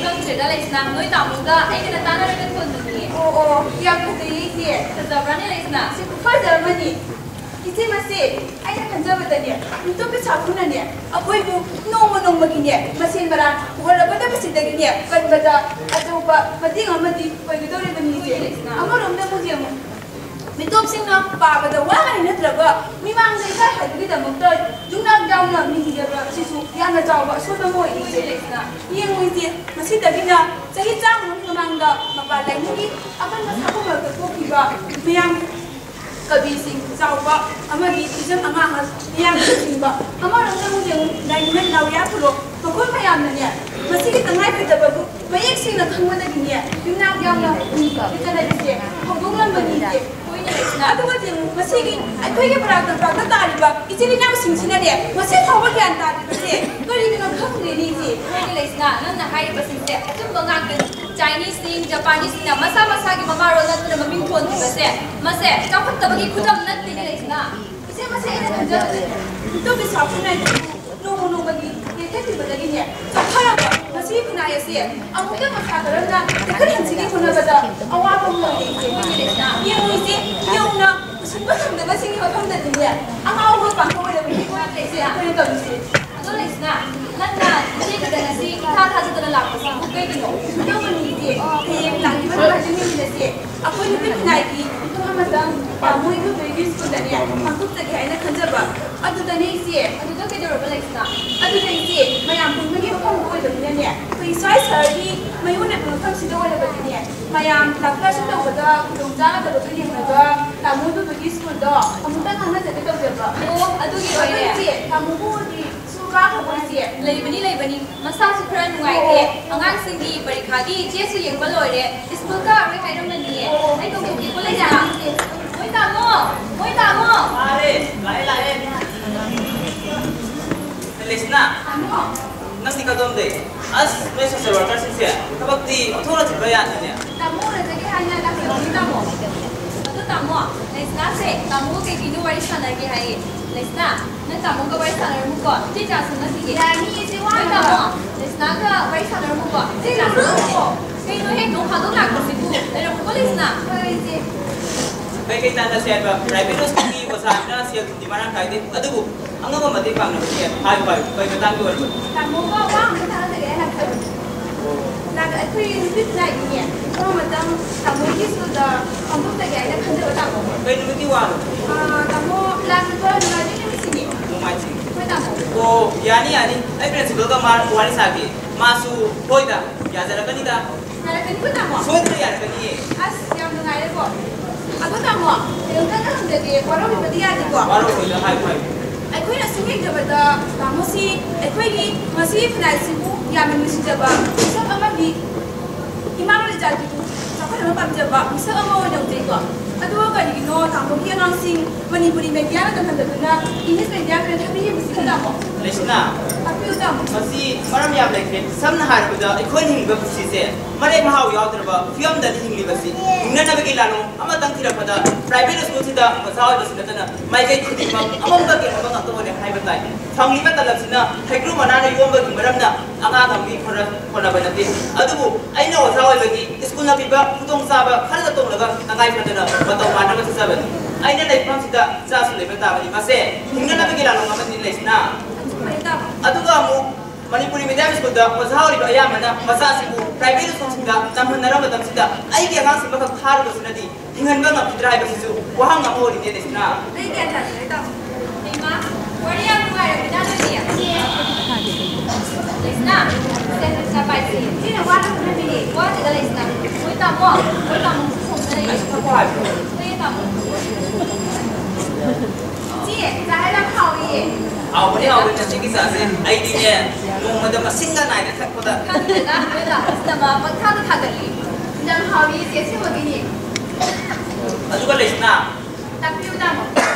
ꯈꯪꯗ꯭ꯔꯦꯗ ꯂꯩꯁꯅꯥ, ꯅꯣꯏ ꯇꯥꯃꯣꯒ ꯑꯩꯒꯅ ꯇꯥꯟꯅꯔꯒ ꯊꯣꯟꯕꯅꯤꯌꯦ꯫ ꯑꯣ, ꯑꯣ, ꯌꯥꯝ ꯐꯖꯩꯌꯦ ꯏꯆꯦ꯫ ꯐꯖꯕ꯭ꯔꯥꯅꯦ ꯂꯩꯁꯅꯥ? ꯁꯤ ꯈꯨꯐꯖ ꯑꯃꯅꯤ꯫ ꯏꯆꯦ, ꯃꯁꯦ ꯑꯩꯅ ꯈꯟꯖꯕꯗꯅꯦ, ꯃꯤꯇꯣꯞꯀꯤ ꯁꯥꯐꯨꯅꯅꯦ, ꯑꯩꯈꯣꯏꯕꯨ ꯅꯣꯡꯃ ꯅꯣꯡꯃꯒꯤꯅꯦ ꯃꯁꯦꯟ ꯃꯔꯥꯟ ꯎꯍꯜꯂꯛꯀꯗꯕꯁꯤꯗꯒꯤꯅꯦ ꯀꯟꯕꯗ ꯑꯆꯧꯕ ꯃꯇꯦꯡ ꯑꯃꯗꯤ ꯑꯣꯏꯒꯗꯧꯔꯤꯕꯅꯤ ꯏꯆꯦ꯫ ꯑꯃꯔꯣꯝꯗ ꯑꯃꯨꯛ ꯌꯦꯡꯉꯨ, ꯃꯤꯇꯣꯞꯁꯤꯡꯅ ꯄꯥꯕꯗ ꯋꯥꯒꯅꯤ ꯅꯠꯇ꯭ꯔꯒ ꯃꯤꯃꯥꯡꯗ ꯏꯀꯥꯏ ꯍꯥꯏꯕꯒꯤꯗꯃꯛꯇ ꯌꯨꯝꯅꯥꯛ ꯌꯥꯎꯅ ꯃꯤꯡ ꯏꯖꯕ ꯑꯁꯤꯁꯨ ꯌꯥꯝꯅ ꯆꯥꯎꯕ ꯑꯁꯣꯏꯕ ꯑꯃ ꯑꯣꯏꯔꯤ ꯏꯆꯦ꯫ ꯌꯦꯡꯉꯨ ꯏꯆꯦ, ꯃꯁꯤꯗꯒꯤꯅ ꯆꯍꯤ ꯆꯥꯝꯃꯒꯤ ꯃꯃꯥꯡꯗ ꯃꯄꯥꯟ ꯂꯩꯅꯨꯡꯒꯤ ꯑꯀꯟꯕ ꯁꯥꯐꯨ ꯃꯔꯛꯇ ꯊꯣꯛꯈꯤꯕ ꯃꯤꯌꯥꯝ ꯀꯕꯤꯁꯤꯡ ꯆꯥꯎꯕ ꯑꯃꯗꯤ ꯐꯤꯖꯝ ꯑꯉꯥꯡ ꯃꯤꯌꯥꯝꯅ ꯆꯤꯡꯕ ꯑꯃꯔꯣꯝꯗ ꯑꯃꯨꯛ ꯌꯦꯡꯉꯨ, ꯂꯥꯏꯅꯤꯡꯃꯩ ꯅꯥꯎꯔꯤꯌꯥ ꯈꯨꯂꯣ, ꯃꯈꯣꯏ ꯃꯌꯥꯝꯅꯅꯦ ꯃꯁꯤꯒꯤ ꯇꯉꯥꯏꯐꯗꯕꯕꯨ ꯃꯌꯦꯛ ꯁꯦꯡꯅ ꯈꯪꯕꯗꯒꯤꯅꯦ ꯌꯨꯝꯅꯥꯛ ꯌꯥꯎꯅ ꯆꯠꯅꯕꯤꯁꯦ ꯍꯧꯗꯣꯛꯂꯝꯕꯅꯤ ꯏꯆꯦ꯫ ꯍꯣꯏꯅꯦ ꯂꯩꯁꯅꯥ꯫ ꯑꯗꯨꯒ ꯌꯦꯡꯉꯨ, ꯃꯁꯤꯒꯤ ꯑꯩꯈꯣꯏꯒꯤ ꯃꯅꯥꯛ ꯅꯛꯄꯗ ꯇꯥꯔꯤꯕ ꯏꯆꯤꯜ ꯏꯅꯥꯎꯁꯤꯡꯁꯤꯅꯅꯦ ꯃꯁꯤ ꯐꯥꯎꯕ ꯒ꯭ꯌꯥꯟ ꯇꯥꯗ꯭ꯔꯤꯕꯁꯦ ꯀꯔꯤꯒꯤꯅꯣ ꯈꯪꯗ꯭ꯔꯦꯅꯦ ꯏꯆꯦ꯫ ꯍꯣꯏꯅꯦ ꯂꯩꯁꯅꯥ, ꯅꯪꯅ ꯍꯥꯏꯔꯤꯕꯁꯤꯡꯁꯦ ꯑꯆꯨꯝꯕ ꯉꯥꯛꯇꯅꯤ꯫ ꯆꯥꯏꯅꯤꯁꯁꯤꯡ, ꯖꯄꯥꯅꯤꯁꯁꯤꯡꯅ ꯃꯁꯥ ꯃꯁꯥꯒꯤ ꯃꯃꯥꯔꯣꯟ ꯅꯠꯇꯅ ꯃꯃꯤꯡ ꯊꯣꯟꯈꯤꯕꯁꯦ, ꯃꯁꯦ ꯆꯥꯎꯈꯠꯇꯕꯒꯤ ꯈꯨꯗꯝ ꯅꯠꯇꯦꯅꯦ ꯂꯩꯁꯅꯥ꯫ ꯏꯆꯦ, ꯃꯁꯤ ꯑꯩꯅ ꯈꯟꯖꯕꯗꯅꯦ, ꯃꯤꯇꯣꯞꯀꯤ ꯁꯥꯐꯨ ꯅꯥꯏꯗꯕꯨ ꯅꯣꯡꯃ ꯅꯣꯡꯃꯒꯤ ꯌꯩꯊꯠꯈꯤꯕꯗꯒꯤꯅꯦ ꯆꯥꯎꯈꯠꯂꯛꯄ ꯃꯁꯤꯒꯤ ꯈꯨꯟꯅꯥꯏ ꯑꯁꯤ ꯑꯃꯨꯛꯇ ꯃꯁꯥ ꯀꯔꯝꯅ ꯇꯦꯛꯈꯠꯍꯟꯁꯤꯒꯦ ꯍꯣꯠꯅꯕꯗ ꯑꯋꯥꯕ ꯑꯃ ꯑꯣꯏꯔꯦ ꯏꯆꯦ꯫ ꯌꯦꯡꯉꯨ ꯏꯆꯦ, ꯌꯧꯅ ꯄꯨꯁꯤꯟꯕ ꯉꯝꯗꯕꯁꯤꯡꯒꯤ ꯃꯐꯝꯗꯗꯤꯅꯦ ꯑꯉꯥꯎꯕ ꯄꯥꯡꯊꯣꯛ ꯑꯣꯏꯔꯕꯅꯤ ꯏꯆꯦ ꯑꯩꯈꯣꯏꯅ ꯇꯧꯔꯤꯁꯦ꯫ ꯑꯗꯣ ꯂꯩꯁꯅꯥ, ꯅꯪꯅ ꯏꯆꯦꯒꯤꯗ ꯉꯁꯤ ꯏꯊꯥ ꯊꯥꯖꯗꯅ ꯂꯥꯛꯄꯁꯤꯕꯨ ꯀꯩꯒꯤꯅꯣ? ꯑꯗꯨꯕꯨꯅꯤ ꯏꯆꯦ, ꯍꯌꯦꯡ ꯂꯥꯛꯂꯤꯕ ꯅꯣꯡꯃꯥꯏꯖꯤꯡ ꯅꯨꯃꯤꯠ ꯑꯁꯦ ꯑꯩꯈꯣꯏ ꯅꯨꯄꯤ ꯈꯨꯟꯅꯥꯏꯒꯤ ꯃꯤꯐꯝ ꯑꯃꯇꯪ ꯇꯥꯃꯣ ꯏꯕꯣꯕꯤꯒꯤ ꯁ꯭ꯀꯨꯜꯗꯅꯦ ꯄꯥꯡꯊꯣꯛꯆꯒꯦ ꯍꯥꯏꯅ ꯈꯟꯖꯕ꯫ ꯑꯗꯨꯗꯅꯦ ꯏꯆꯦ꯫ ꯑꯗꯨꯗ ꯀꯩꯗꯧꯔꯕ ꯂꯩꯁꯅꯥ? ꯑꯗꯨꯗ ꯏꯆꯦ, ꯃꯌꯥꯝ ꯄꯨꯟꯕꯒꯤ ꯃꯐꯝ ꯑꯣꯏꯕꯅꯤꯅꯅꯦ, ꯑꯩꯈꯣꯏ ꯏꯁꯥ ꯏꯁꯥꯒꯤ ꯃꯌꯣꯟꯅꯕ ꯃꯐꯝꯁꯤꯗ ꯑꯣꯏꯔꯕꯗꯤꯅꯦ, ꯃꯌꯥꯝ ꯂꯥꯛꯊꯣꯛ ꯂꯥꯛꯁꯤꯟ ꯇꯧꯕꯗ ꯈꯨꯗꯣꯡꯆꯥꯒꯗꯕꯗꯨ ꯌꯦꯡꯂꯒ ꯇꯥꯃꯣ ꯏꯕꯣꯕꯤꯒꯤ ꯁ꯭ꯀꯨꯜꯗꯣ ꯑꯃꯨꯛꯇꯪ ꯉꯥꯡꯅꯖꯒꯦ ꯇꯧꯖꯕ꯫ ꯑꯣ, ꯑꯗꯨꯒꯤ ꯑꯗꯣ ꯑꯣꯏꯔꯦ꯫ ꯏꯆꯦ, ꯇꯥꯃꯣꯕꯨ ꯍꯧꯖꯤꯛ ꯁ꯭ꯀꯨꯜ ꯀꯥꯈ꯭ꯔꯕꯣ ꯏꯆꯦ? ꯂꯩꯕꯅꯤ, ꯂꯩꯕꯅꯤ꯫ ꯃꯁꯥꯁꯨ ꯈꯔ ꯅꯨꯡꯉꯥꯏꯇꯦ꯫ ꯑꯉꯥꯡꯁꯤꯡꯒꯤ ꯄꯔꯤꯈꯥꯒꯤ ꯆꯦꯁꯨ ꯌꯦꯡꯕ ꯂꯣꯏꯔꯦ꯫ ꯁ꯭ꯀꯨꯜ ꯀꯥꯔꯔꯣꯏ ꯍꯥꯏꯔꯝꯕꯅꯤꯌꯦ꯫ ꯑꯩ ꯀꯧꯊꯣꯛꯀꯦꯀꯣ ꯂꯩꯁꯅꯥ꯫ ꯃꯣꯏ ꯇꯥꯃꯣ! ꯃꯣꯏ ꯇꯥꯃꯣ! ꯂꯥꯛꯑꯦ, ꯂꯥꯛꯑꯦ, ꯂꯥꯛꯑꯦ꯫ ꯂꯩꯁꯅꯥ, ꯇꯥꯃꯣ! ꯅꯪꯗꯤ ꯀꯗꯣꯝꯗꯩ? ꯑꯁ, ꯅꯣꯏ social workerꯁꯤꯡꯁꯦ ꯊꯕꯛꯇꯤ ꯑꯣꯟꯊꯣꯛꯅ ꯆꯤꯟꯕ ꯌꯥꯗꯦꯅꯦ꯫ ꯇꯥꯃꯣ ꯎꯅꯖꯒꯦ ꯍꯥꯏꯅ ꯂꯥꯛꯆꯕꯅꯤ, ꯇꯥꯃꯣ꯫ ꯑꯗꯣ ꯇꯥꯃꯣ, ꯂꯩꯁꯅꯥꯁꯦ ꯇꯥꯃꯣꯒ ꯀꯩꯒꯤꯅꯣ ꯋꯥꯔꯤ ꯁꯥꯟꯅꯒꯦ ꯍꯥꯏꯌꯦ꯫ ꯂꯩꯁꯅꯥ, ꯅꯪ ꯇꯥꯃꯣꯒ ꯋꯥꯔꯤ ꯁꯥꯟꯅꯔꯝꯃꯨꯀꯣ꯫ ꯏꯆꯦ ꯆꯥ ꯁꯨꯝ ꯅꯠꯇꯤꯌꯦ꯫ ꯌꯥꯅꯤ, ꯏꯆꯦ, ꯍꯣꯏ, ꯋꯥꯅ ꯇꯥꯃꯣ꯫ ꯂꯩꯁꯅꯥ꯫ ꯂꯥꯛꯑꯒ ꯋꯥꯔꯤ ꯁꯥꯟꯅꯔꯝꯃꯨꯀꯣ꯫ ꯁꯤ ꯂꯥꯛꯑꯣ꯫ ꯀꯩꯅꯣꯍꯦ, ꯅꯣꯡ ꯐꯥꯗꯣꯛ ꯂꯥꯛꯄꯁꯤꯕꯨ꯫ ꯂꯩꯔꯝꯃꯨꯀꯣ, ꯂꯩꯁꯅꯥ꯫ ꯍꯣꯏ, ꯏꯆꯦ꯫ ꯀꯩꯀꯩ ꯇꯥꯟꯅꯁꯦ ꯍꯥꯏꯕ? ꯄ꯭ꯔꯥꯏꯚꯦꯠ ꯁ꯭ꯀꯨꯜꯒꯤ ꯑꯣꯖꯥꯁꯤꯅ ꯁꯦꯜ ꯊꯨꯝꯗꯤ ꯃꯔꯥꯡ ꯀꯥꯏꯗꯦ, ꯑꯗꯨꯕꯨ ꯑꯉꯝꯕ ꯃꯇꯦꯡ ꯄꯥꯡꯅꯕꯗꯤ ꯌꯥꯏ꯫ ꯍꯥꯏꯌꯨ, ꯍꯥꯏꯌꯨ, ꯀꯩ ꯃꯇꯥꯡꯒꯤ ꯑꯣꯏꯔꯕꯅꯣ? ꯇꯥꯃꯣꯒ ꯋꯥ ꯑꯃꯇ ꯇꯥꯟꯅꯖꯒꯦ ꯍꯥꯏꯅ ꯂꯥꯛꯆꯕꯅꯤ꯫ ꯂꯥꯛ-, ꯑꯩꯈꯣꯏ ꯅꯨꯄꯤ ꯈꯨꯟꯅꯥꯏꯒꯤꯅꯦ, ꯊꯕꯛ ꯃꯇꯝ ꯇꯥꯃꯣꯒꯤ ꯁ꯭ꯀꯨꯜꯗ ꯄꯥꯡꯊꯣꯛꯆꯒꯦ ꯍꯥꯏꯅ ꯈꯟꯖꯕ, ꯇꯥꯃꯣ꯫ ꯀꯩ ꯅꯨꯃꯤꯠꯀꯤ ꯋꯥꯅꯣ? ꯑꯥ, ꯇꯥꯃꯣ, ꯂꯥꯛꯂꯤꯕ ꯅꯣꯡꯃꯥꯏꯖꯤꯡ ꯅꯨꯃꯤꯠꯁꯤꯅꯦ꯫ ꯅꯣꯡꯃꯥꯏꯖꯤꯡ? ꯍꯣꯏ, ꯇꯥꯃꯣ꯫ ꯑꯣ, ꯌꯥꯅꯤ, ꯌꯥꯅꯤ꯫ ꯑꯩ ꯄ꯭ꯔꯤꯟꯁꯤꯄꯜꯒ ꯃꯥ ꯋꯥꯔꯤ ꯁꯥꯒꯦ꯫ ꯃꯥꯁꯨ ꯍꯣꯏꯗ ꯌꯥꯖꯔꯛꯀꯅꯤꯗ꯫ ꯌꯥꯔꯛꯀꯅꯤꯀꯣ, ꯇꯥꯃꯣ? ꯁꯣꯏꯗꯅ ꯌꯥꯔꯛꯀꯅꯤꯌꯦ꯫ ꯑꯁ, ꯌꯥꯝ ꯅꯨꯡꯉꯥꯏꯔꯦꯀꯣ꯫ ꯑꯗꯣ, ꯇꯥꯃꯣ, ꯀꯩꯅꯣꯝꯇꯒ ꯍꯪꯖꯒꯦ, ꯋꯥꯔꯧꯕꯤꯕꯗꯤ ꯌꯥꯗꯦꯀꯣ? ꯋꯥꯔꯧꯕꯤꯕ ꯍꯥꯏꯌꯨ, ꯍꯥꯏꯌꯨ꯫ ꯑꯩꯈꯣꯏꯅ ꯁꯨꯝ ꯌꯦꯡꯖꯕꯗ, ꯇꯥꯃꯣꯁꯤ ꯑꯩꯈꯣꯏꯒꯤ ꯃꯁꯤꯒꯤ ꯈꯨꯟꯅꯥꯏꯁꯤꯕꯨ ꯌꯥꯝꯅ ꯅꯨꯡꯁꯤꯖꯕ ꯃꯤꯁꯛ ꯑꯃꯗꯤ ꯏꯃꯥ ꯂꯣꯟ ꯏꯖꯥꯇꯤꯕꯨ ꯆꯥꯎꯈꯠꯅꯕ ꯄꯥꯝꯖꯕ ꯃꯤꯁꯛ ꯑꯃ ꯑꯣꯏꯅ ꯎꯖꯩꯀꯣ꯫ ꯑꯗꯨꯒ ꯀꯔꯤꯒꯤꯅꯣ ꯇꯥꯃꯣꯒꯤ ꯑꯉꯥꯡꯁꯤꯡ ꯃꯅꯤꯄꯨꯔꯤ ꯃꯦꯗꯤꯌꯥꯗ ꯇꯝꯍꯟꯗꯗꯨꯅ ꯏꯪꯂꯤꯁ ꯃꯦꯗꯤꯌꯥ ꯑꯣꯏꯅ ꯊꯥꯕꯤꯔꯤꯕꯁꯤꯕꯨ, ꯇꯥꯃꯣ? ꯂꯩꯁꯅꯥ, ꯇꯥꯛꯄꯤꯌꯨ, ꯇꯥꯃꯣ꯫ ꯃꯁꯤ ꯃꯔꯝ ꯌꯥꯝ ꯂꯩꯈ꯭ꯔꯦ꯫ ꯁꯝꯅ ꯍꯥꯏꯔꯕꯗ, ꯑꯩꯈꯣꯏꯅ ꯍꯤꯡꯂꯤꯕ ꯄꯨꯟꯁꯤꯁꯦ ꯃꯔꯦꯛ ꯃꯍꯥꯎ ꯌꯥꯎꯗ꯭ꯔꯕ ꯐꯤꯕꯝꯗꯅꯤ ꯍꯤꯡꯂꯤꯕꯁꯤ꯫ ꯍꯤꯡꯅꯅꯕꯒꯤ ꯂꯥꯟꯂꯣꯡ ꯑꯃꯇꯪ ꯊꯤꯔꯛꯄꯗ, ꯄ꯭ꯔꯥꯏꯚꯦꯠ ꯁ꯭ꯀꯨꯜꯁꯤꯗ ꯑꯣꯖꯥ ꯑꯣꯏꯕꯁꯤ ꯅꯠꯇꯅ ꯃꯥꯏꯀꯩ ꯈꯨꯗꯤꯡꯃꯛ ꯑꯃꯝꯕꯒꯤ ꯑꯃꯝꯕ ꯉꯥꯛꯇ ꯑꯣꯏꯔꯦ ꯍꯥꯏꯕ ꯇꯥꯏ꯫ ꯐꯪꯂꯤꯕ ꯇꯂꯕꯁꯤꯅ ꯍꯩꯀ꯭ꯔꯨ ꯃꯅꯥꯅ ꯌꯣꯝꯕꯒꯤ ꯃꯔꯝꯅ ꯑꯉꯥꯡ ꯑꯃꯒꯤ ꯈꯔ ꯍꯣꯠꯅꯕ ꯅꯠꯇꯦ꯫ ꯑꯗꯨꯕꯨ ꯑꯩꯅ ꯑꯣꯖꯥ ꯑꯣꯏꯕꯒꯤ ꯁ꯭ꯀꯨꯜꯅ ꯄꯤꯕ ꯈꯨꯗꯣꯡꯆꯥꯕ ꯈꯔꯗ ꯇꯣꯡꯂꯒ ꯇꯉꯥꯏ ꯐꯗꯅ ꯃꯇꯧ ꯃꯥꯟꯅꯕ ꯆꯠꯆꯕꯅꯤ꯫ ꯑꯩꯅ ꯂꯩꯐꯝꯁꯤꯗ ꯏꯆꯥꯁꯨ ꯂꯩꯕ ꯇꯥꯕꯅꯤ꯫ ꯃꯁꯦ ꯍꯤꯡꯅꯅꯕꯒꯤ ꯂꯥꯟꯂꯣꯡ ꯑꯃꯅꯤ, ꯂꯩꯁꯅꯥ꯫ ꯑꯗꯨꯒ ꯑꯃꯨꯛ ꯃꯅꯤꯄꯨꯔꯤ ꯃꯤꯗꯤꯌꯝ ꯁ꯭ꯀꯨꯜꯗ ꯑꯣꯖꯥ ꯑꯣꯏꯔꯤꯕ ꯑꯌꯥꯝꯕꯅ ꯃꯆꯥꯁꯤꯡꯕꯨ ꯄ꯭ꯔꯥꯏꯚꯦꯠ ꯁ꯭ꯀꯨꯜꯁꯤꯡꯗ ꯇꯝꯍꯟꯅꯔꯕ ꯃꯇꯝꯁꯤꯗ ꯑꯩꯒꯤ ꯑꯉꯥꯡꯁꯤꯡ ꯑꯃꯈꯛ ꯊꯥꯔꯨꯕꯁꯤꯅꯗꯤ ꯍꯤꯡꯍꯟꯕ ꯉꯝꯈꯤꯗ꯭ꯔꯥ ꯍꯥꯏꯕꯁꯤꯁꯨ ꯋꯥꯍꯪ ꯑꯃ ꯑꯣꯏꯔꯤꯅꯦ, ꯂꯩꯁꯅꯥ꯫ ꯑꯩ ꯒ꯭ꯌꯥꯟ ꯇꯥꯗ꯭ꯔꯦ, ꯇꯥꯃꯣ꯫ ꯍꯩꯃꯥ, ꯋꯥꯔꯤ ꯌꯥꯝ ꯅꯨꯡꯉꯥꯏꯔꯝꯃꯤꯅ ꯅꯣꯏꯗꯤ꯫ ꯂꯩꯁꯅꯥ, ꯁꯦ, ꯆꯥꯛ ꯄꯥꯏꯁꯤ꯫ ꯁꯤꯅ ꯋꯥꯅ ꯍꯣꯠꯅꯕꯤꯔꯤ꯫ ꯋꯥꯗꯦꯗ, ꯂꯩꯁꯅꯥ꯫ ꯍꯣꯏ, ꯇꯥꯃꯣ꯫ ꯍꯣꯏ, ꯇꯥꯃꯣ꯫ ꯍꯣꯏ, ꯇꯥꯃꯣ꯫ ꯆꯦ, ꯆꯥ ꯌꯥꯝ ꯍꯥꯎꯏꯌꯦ꯫ ꯍꯥꯎꯕꯅꯤ, ꯍꯥꯎꯕꯅꯤ, ꯉꯁꯤꯒꯤ ꯆꯥꯁꯦ꯫ ꯑꯩꯗꯤꯅꯦ, ꯅꯣꯡꯃꯗ ꯃꯁꯤꯡꯒ ꯅꯥꯏꯗ ꯊꯛꯄꯗ꯫ ꯈꯪꯗꯦꯗ, ꯅꯣꯏ ꯂꯥꯛꯄꯁꯤꯗ ꯃꯥ ꯄꯪꯊꯥꯗ ꯊꯥꯒꯠꯂꯤ꯫ ꯌꯥꯝ ꯍꯥꯎꯏꯌꯦ, ꯆꯦ, ꯑꯁꯦꯡꯕꯒꯤꯅꯦ꯫ ꯑꯗꯨꯒ ꯂꯩꯁꯅꯥ, ꯇꯥꯛꯄꯤꯌꯨ, ꯇꯥꯃꯣ꯫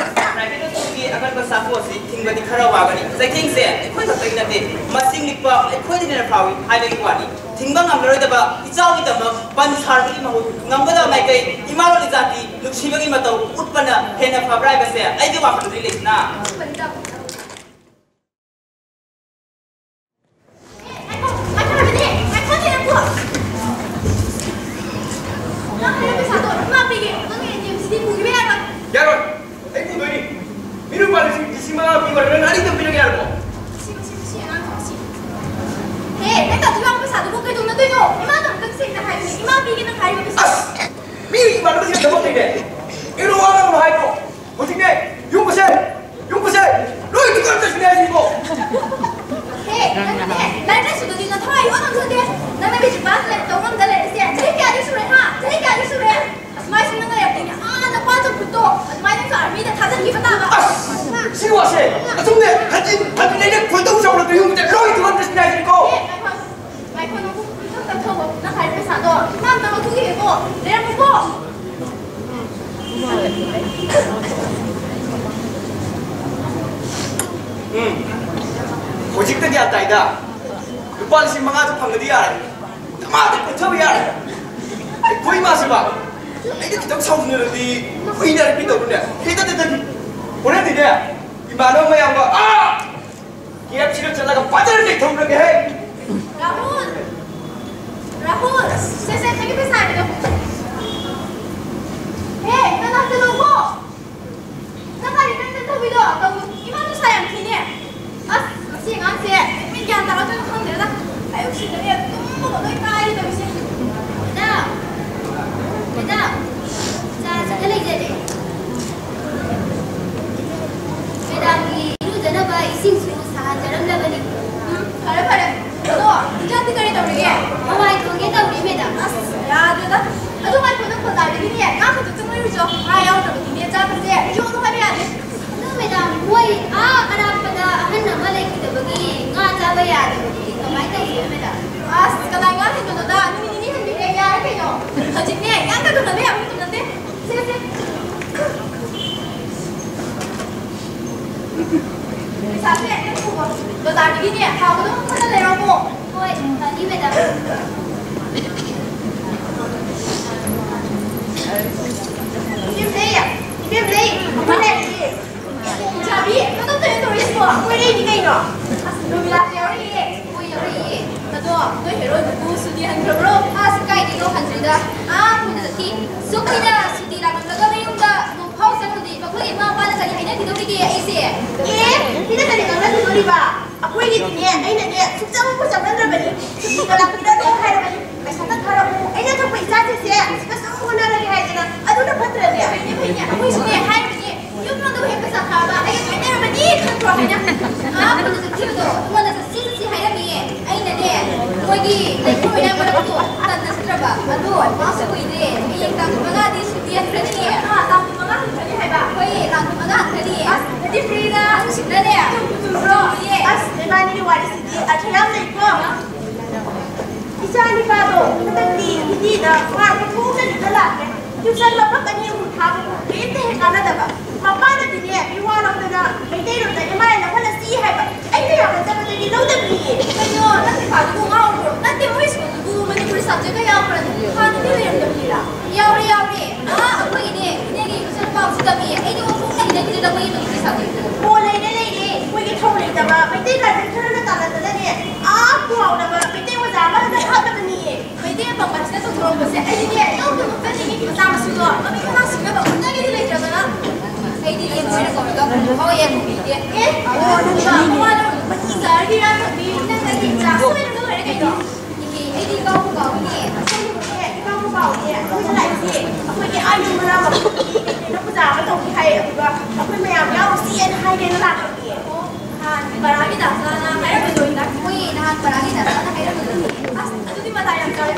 ꯄ꯭ꯔꯥꯏꯚꯦꯠ ꯁ꯭ꯀꯨꯜꯒꯤ ꯑꯀꯟꯕ ꯁꯥꯐꯨ ꯑꯁꯤ ꯊꯤꯡꯕꯗꯤ ꯈꯔ ꯋꯥꯒꯅꯤ꯫ ꯆꯩꯊꯦꯡꯁꯦ ꯑꯩꯈꯣꯏ ꯈꯛꯇꯒꯤ ꯅꯠꯇꯦ, ꯃꯁꯤꯡ ꯂꯤꯛꯄ ꯑꯩꯈꯣꯏꯗ ꯍꯦꯟꯅ ꯐꯥꯎꯏ ꯍꯥꯏꯕꯒꯤ ꯋꯥꯅꯤ꯫ ꯊꯤꯡꯕ ꯉꯝꯂꯔꯣꯏꯗꯕ ꯏꯆꯥꯎꯒꯤꯗꯃꯛ ꯕꯟ ꯁꯥꯔꯕꯒꯤ ꯃꯍꯨꯠ ꯉꯝꯒꯗꯕ ꯃꯥꯏꯀꯩ ꯏꯃꯥ ꯂꯣꯟ ꯏꯖꯥꯇꯤ ꯅꯨꯡꯁꯤꯕꯒꯤ ꯃꯇꯧ ꯎꯠꯄꯅ ꯍꯦꯟꯅ ꯐꯕ꯭ꯔꯥ ꯍꯥꯏꯕꯁꯦ ꯑꯩꯒꯤ ꯋꯥꯈꯜꯗꯗꯤ ꯂꯩꯁꯅꯥ꯫ ꯍꯧꯖꯤꯛꯇ ꯒ꯭ꯌꯥꯟ ꯇꯥꯏꯗ꯫ ꯂꯨꯄꯥ ꯂꯤꯁꯤꯡ ꯃꯉꯥꯗꯨ ꯐꯪꯉꯗꯤ ꯌꯥꯔꯦ꯫ ꯗꯃꯥꯗ ꯄꯨꯊꯕ ꯌꯥꯔꯦ꯫ ꯑꯩꯈꯣꯏ ꯏꯃꯥꯁꯤꯕ ꯑꯩꯅ ꯈꯤꯇꯪ ꯁꯥꯎꯅꯤꯡꯉꯔꯗꯤ ꯍꯨꯏꯅ ꯄꯤꯗꯧꯕꯅꯦ꯫ ꯍꯦꯛꯇ ꯇꯠꯇꯗꯤ꯫ ꯍꯣꯔꯦꯟꯗꯤꯅꯦ, ꯏꯃꯥꯟꯅꯕ ꯃꯌꯥꯝꯒ ꯑꯥ ꯀꯦ ꯑꯦꯐ ꯁꯤꯗ ꯆꯠꯂꯒ ꯐꯖꯅ ꯅꯩꯊꯣꯛꯂꯒꯦꯍꯦ꯫ ꯔꯥꯍꯨꯜ! ꯔꯥꯍꯨꯜ! ꯁꯦ, ꯁꯦ, ꯅꯪꯒꯤ ꯄꯩꯁꯥ ꯍꯥꯏꯕꯗꯣ꯫ ꯍꯦ, ꯅꯅꯥꯛꯇ ꯂꯧꯕꯣ꯫ ꯅꯪ ꯒꯥꯔꯤ ꯅꯪ ꯅꯪ ꯊꯧꯕꯤꯗꯣ ꯇꯧ-, ꯏꯃꯥ ꯅꯨꯡꯁꯥ ꯌꯥꯝ ꯊꯤꯅꯦ꯫ ꯑꯁ, ꯃꯁꯤ ꯑꯉꯥꯡꯁꯦ ꯃꯤ ꯒ꯭ꯌꯥꯟ ꯇꯥꯔꯛꯇꯣꯏꯅꯣ ꯈꯪꯗ꯭ꯔꯦꯗ꯫ ꯑꯌꯨꯛꯁꯤꯗꯅꯦ ꯇꯨꯝꯕꯒ ꯂꯣꯏ ꯀꯥꯏꯔꯦ ꯇꯧꯔꯤꯁꯦ꯫ ꯃꯦꯗꯥꯝ! ꯃꯦꯗꯥꯝ! ꯆꯥ ꯈꯤꯇ ꯂꯩꯖꯔꯦ꯫ ꯃꯦꯗꯥꯝꯒꯤ ꯏꯔꯨꯖꯅꯕ ꯏꯁꯤꯡꯁꯨ ꯁꯥꯍꯟꯖꯔꯝꯂꯕꯅꯤ꯫ ꯎꯝ, ꯐꯔꯦ, ꯐꯔꯦ꯫ ꯑꯗꯣ, ꯏꯟꯖꯥꯡꯗꯤ ꯀꯔꯤ ꯇꯧꯔꯤꯒꯦ? ꯍꯋꯥꯏ ꯊꯣꯡꯒꯦ ꯇꯧꯔꯤ, ꯃꯦꯗꯥꯝ꯫ ꯑꯁ, ꯌꯥꯗ꯭ꯔꯦꯗ꯫ ꯑꯗꯨ ꯉꯥꯏꯈꯣ, ꯅꯪ ꯕꯖꯥꯔꯗꯒꯤꯅꯦ, ꯉꯥ ꯈꯛꯇ ꯆꯪꯂꯛꯏꯁꯣ꯫ ꯉꯥ ꯌꯥꯎꯗ꯭ꯔꯕꯗꯤꯅꯦ, ꯆꯥꯕꯁꯦ ꯌꯣꯠꯂꯨ ꯍꯥꯏꯕ ꯌꯥꯗꯦ꯫ ꯑꯗꯨ, ꯃꯦꯗꯥꯝ, ꯃꯣꯏ ꯑꯥ ꯑꯔꯥꯞꯄꯗ ꯑꯍꯟ ꯑꯃ ꯂꯩꯈꯤꯗꯕꯒꯤ ꯉꯥ ꯆꯥꯕ ꯌꯥꯗꯕꯗꯨꯗꯤ ꯀꯃꯥꯏꯅ ꯇꯧꯔꯤꯅꯣ, ꯃꯦꯗꯥꯝ? ꯑꯁ, ꯀꯅꯥꯏ ꯉꯥ ꯂꯩꯕꯅꯣꯗ? ꯅꯨꯃꯤꯠ ꯅꯤꯅꯤ ꯍꯟꯕꯤꯔꯦ, ꯌꯥꯔꯦ ꯀꯩꯅꯣ꯫ ꯍꯧꯖꯤꯛꯅꯦ, ꯉꯥ ꯀꯛꯄ ꯉꯝꯕ ꯌꯥꯕ ꯃꯇꯝ ꯅꯠꯇꯦ꯫ ꯁꯦ, ꯁꯦ꯫ ꯄꯩꯁꯥꯁꯦ ꯅꯪ ꯄꯨꯔꯣ꯫ ꯕꯖꯥꯔꯗꯒꯤꯅꯦ ꯍꯥꯎꯒꯗꯕ ꯈꯔ ꯂꯩꯔꯛꯑꯣꯀꯣ꯫ ꯍꯣꯏ, ꯐꯅꯤ, ꯃꯦꯗꯥꯝ꯫ ꯏꯕꯦꯝ ꯂꯩ, ꯏꯕꯦꯝ ꯂꯩ, ꯑꯩꯈꯣꯏ ꯂꯩꯔꯤꯌꯦ꯫ ꯂꯩꯁꯥꯕꯤ, ꯅꯪ ꯀꯩꯅꯣ ꯇꯧꯔꯤꯁꯤꯕꯣ? ꯑꯩꯈꯣꯏ ꯂꯩꯅꯤ ꯀꯩꯅꯣ꯫ ꯑꯁ, ꯔꯣꯃꯤꯂꯥꯁꯨ ꯌꯥꯎꯔꯛꯏꯌꯦ꯫ ꯍꯣꯏ, ꯌꯥꯎꯔꯛꯏꯌꯦ꯫ ꯑꯗꯣ, ꯅꯣꯏ ꯍꯦꯔꯣꯏꯕꯨ ꯁꯨꯇꯤ ꯍꯟꯈ꯭ꯔꯕ꯭ꯔꯣ? ꯑꯁ, ꯀꯥꯏꯗꯩꯅꯣ ꯍꯟꯗ꯭ꯔꯤꯗ꯫ ꯑꯥ, ꯈꯨꯟꯗ ꯆꯠꯈꯤ꯫ ꯁꯨꯛꯅꯤꯗ, ꯁꯨꯇꯤ ꯂꯥꯛꯂꯝꯂꯒ ꯃꯌꯨꯝꯗ ꯅꯣꯡꯐꯥꯎ ꯆꯠꯂꯨꯗꯦ꯫ ꯃꯈꯣꯏꯒꯤ ꯏꯃꯥ ꯃꯄꯥꯅ ꯀꯔꯤ ꯍꯥꯏꯅꯈꯤꯗꯧꯔꯤꯒꯦ ꯑꯩꯁꯦ? ꯑꯦ, ꯃꯤꯅ ꯀꯔꯤ ꯉꯥꯡꯅꯈꯤꯗꯣꯔꯤꯕ? ꯑꯩꯈꯣꯏꯒꯤꯗꯤꯅꯦ, ꯑꯩꯅꯅꯦ, ꯁꯨꯛꯆꯪꯕꯨ ꯆꯪꯍꯟꯗ꯭ꯔꯕꯅꯤ꯫ ꯁꯨꯇꯤꯒ ꯂꯥꯛꯄꯤꯔꯅꯨ ꯍꯥꯏꯔꯕꯅꯤ꯫ ꯄꯩꯁꯥ ꯈꯛ ꯊꯥꯔꯛꯎ, ꯑꯩꯅ ꯊꯣꯛꯄ ꯏꯆꯥꯁꯤꯡꯁꯦ ꯁꯤꯗ ꯁꯨꯝ ꯍꯣꯠꯅꯔꯒꯦ ꯍꯥꯏꯗꯅ꯫ ꯑꯗꯨꯅ ꯐꯠꯇ꯭ꯔꯅꯦ? ꯐꯩꯅꯦ, ꯐꯩꯅꯦ꯫ ꯑꯩꯈꯣꯏꯁꯨꯅꯦ ꯍꯥꯏꯔꯤꯕꯅꯤ꯫ ꯌꯨꯝꯂꯣꯝꯗꯕꯨ ꯍꯦꯛ ꯄꯩꯁꯥ ꯊꯥꯕ ꯑꯩꯒ ꯈꯥꯏꯅꯔꯕꯅꯤ ꯈꯪꯗ꯭ꯔꯣ ꯍꯥꯏꯅ? ꯑꯥ, ꯈꯨꯟꯗ ꯆꯠꯈꯤꯕꯗꯣ ꯑꯩꯉꯣꯟꯗ ꯆꯠꯁꯤ ꯆꯠꯁꯤ ꯍꯥꯏꯔꯝꯃꯤꯌꯦ꯫ ꯑꯩꯅꯅꯦ, ꯃꯣꯏꯒꯤ ꯂꯩꯈꯣꯝ ꯃꯌꯥꯝ ꯃꯔꯛꯇꯣ ꯇꯟꯅ ꯆꯠꯇ꯭ꯔꯕ꯫ ꯑꯗꯣ ꯃꯥꯁꯨ ꯀꯨꯏꯗ꯭ꯔꯦ꯫ ꯍꯌꯦꯡ ꯇꯥꯡ ꯀꯨꯟꯃꯉꯥꯗꯤ ꯁꯨꯇꯤ ꯍꯟꯈ꯭ꯔꯅꯤꯌꯦ꯫ ꯑꯥ, ꯇꯥꯡ ꯀꯨꯟꯃꯉꯥ ꯍꯟꯈ꯭ꯔꯅꯤ ꯍꯥꯏꯕ? ꯍꯣꯏ, ꯇꯥꯡ ꯀꯨꯟꯃꯉꯥ ꯍꯟꯈ꯭ꯔꯅꯤ꯫ ꯑꯁ, ꯑꯗꯨꯗꯤ ꯐ꯭ꯔꯤꯗ ꯅꯨꯡꯁꯤꯠꯅꯅꯦ꯫ ꯆꯨꯝꯕ꯭ꯔꯣ? ꯆꯨꯝꯃꯤꯌꯦ꯫ ꯑꯁ, ꯅꯕꯥꯅꯤꯒꯤ ꯋꯥꯔꯤꯁꯤꯗꯤ ꯑꯔꯊ ꯌꯥꯝ ꯂꯩꯀꯣ꯫ ꯏꯆꯥ ꯅꯤꯄꯥꯗꯣ ꯍꯟꯗꯛꯇꯤ ꯍꯤꯟꯗꯤꯗ ꯃꯥꯔꯛ ꯍꯨꯝꯐꯨꯒ ꯅꯤꯊꯣꯏ ꯂꯥꯛꯂꯦ꯫ ꯇ꯭ꯌꯨꯁꯟ ꯃꯐꯝ ꯑꯅꯤ ꯑꯍꯨꯝ ꯊꯥꯕꯕꯨ ꯀꯔꯤꯝꯇ ꯍꯦꯛ ꯀꯥꯟꯅꯗꯕ꯫ ꯃꯄꯥꯅꯗꯤꯅꯦ ꯃꯤꯋꯥ ꯂꯧꯗꯅ ꯃꯩꯇꯩꯂꯣꯟꯗ ꯑꯦꯝ ꯑꯥꯏ ꯑꯦꯜ ꯂꯧꯍꯜꯂꯁꯤ ꯍꯥꯏꯕ꯫ ꯑꯩꯅ ꯌꯥꯝꯅ ꯆꯠꯄꯗꯤ ꯑꯣ, ꯂꯩꯔꯦ, ꯂꯩꯔꯦ꯫ ꯑꯩꯈꯣꯏꯒꯤ ꯊꯧ ꯂꯩꯇꯕ ꯃꯩꯇꯩ ꯒꯥꯔꯖꯤꯌꯟ ꯈꯔꯅ ꯇꯥꯟꯅꯗꯅꯅꯦ, ꯑꯥ ꯈꯨꯔꯥꯎꯅꯕ ꯃꯩꯇꯩ ꯑꯣꯖꯥ ꯑꯃ ꯍꯟꯗꯛ ꯍꯥꯠꯂꯕꯅꯤꯌꯦ꯫ ꯃꯩꯇꯩ ꯑꯄꯪꯕ ꯑꯁꯤꯅ ꯇꯧꯊꯣꯔꯛꯄꯁꯦ ꯑꯩꯗꯤꯅꯦ ꯏꯅꯧꯗ ꯅꯣꯛꯆꯅꯤꯡꯉꯤ꯫ ꯃꯆꯥ ꯃꯁꯨꯗꯣ ꯃꯃꯤꯠ ꯃꯅꯥ ꯁꯤꯡꯅꯕ ꯍꯣꯠꯅꯒꯦꯗꯤ ꯂꯩꯇ꯭ꯔꯕꯅ꯫ ꯑꯩꯗꯤ ꯌꯦꯟ ꯑꯣꯏꯅ ꯀꯧꯔꯒ ꯐꯥꯎ ꯌꯦꯟ ꯊꯣꯡꯕꯤꯒꯦ꯫ ꯑꯦ, ꯑꯣ, ꯅꯪ ꯃꯃꯥꯗꯣ ꯃꯍꯤ ꯆꯥꯔꯒ ꯏꯔꯥꯡ ꯈꯛꯇꯤ ꯅꯪ ꯅꯪꯒꯤ ꯆꯥ ꯁꯣꯏꯗꯅ ꯂꯣꯏꯔꯦ ꯀꯩꯅꯣ꯫ ꯏꯍꯦ, ꯑꯩꯗꯤ ꯏꯀꯥꯎꯕꯨ ꯀꯥꯎꯏꯅꯦ꯫ ꯑꯩꯈꯣꯏꯒꯤ ꯑꯥꯏ ꯌꯨꯝ ꯃꯅꯥꯛ ꯃꯈꯣꯡꯒꯤ ꯀꯩꯅꯣ ꯄꯨꯖꯥ ꯑꯃ ꯇꯧꯅꯤ ꯍꯥꯏ, ꯑꯗꯨꯒ ꯑꯩꯈꯣꯏ ꯃꯌꯥꯝ ꯌꯥꯎꯔꯨꯁꯤꯅ ꯍꯥꯏꯒꯦꯅ ꯂꯥꯛꯄꯅꯦ꯫ ꯅꯍꯥꯟ ꯕꯔꯥꯒꯤ ꯗꯥꯁꯥꯅ ꯍꯥꯏꯔꯝꯕꯗꯣ ꯏꯅꯥꯛ ꯃꯣꯏ ꯅꯍꯥꯟ ꯕꯔꯥꯒꯤ ꯗꯥꯁꯥꯅ ꯍꯥꯏꯔꯝꯕꯗꯣ꯫ ꯑꯁ, ꯑꯗꯨꯗꯤ ꯃꯇꯥ ꯌꯥꯝ ꯆꯥꯔꯦ꯫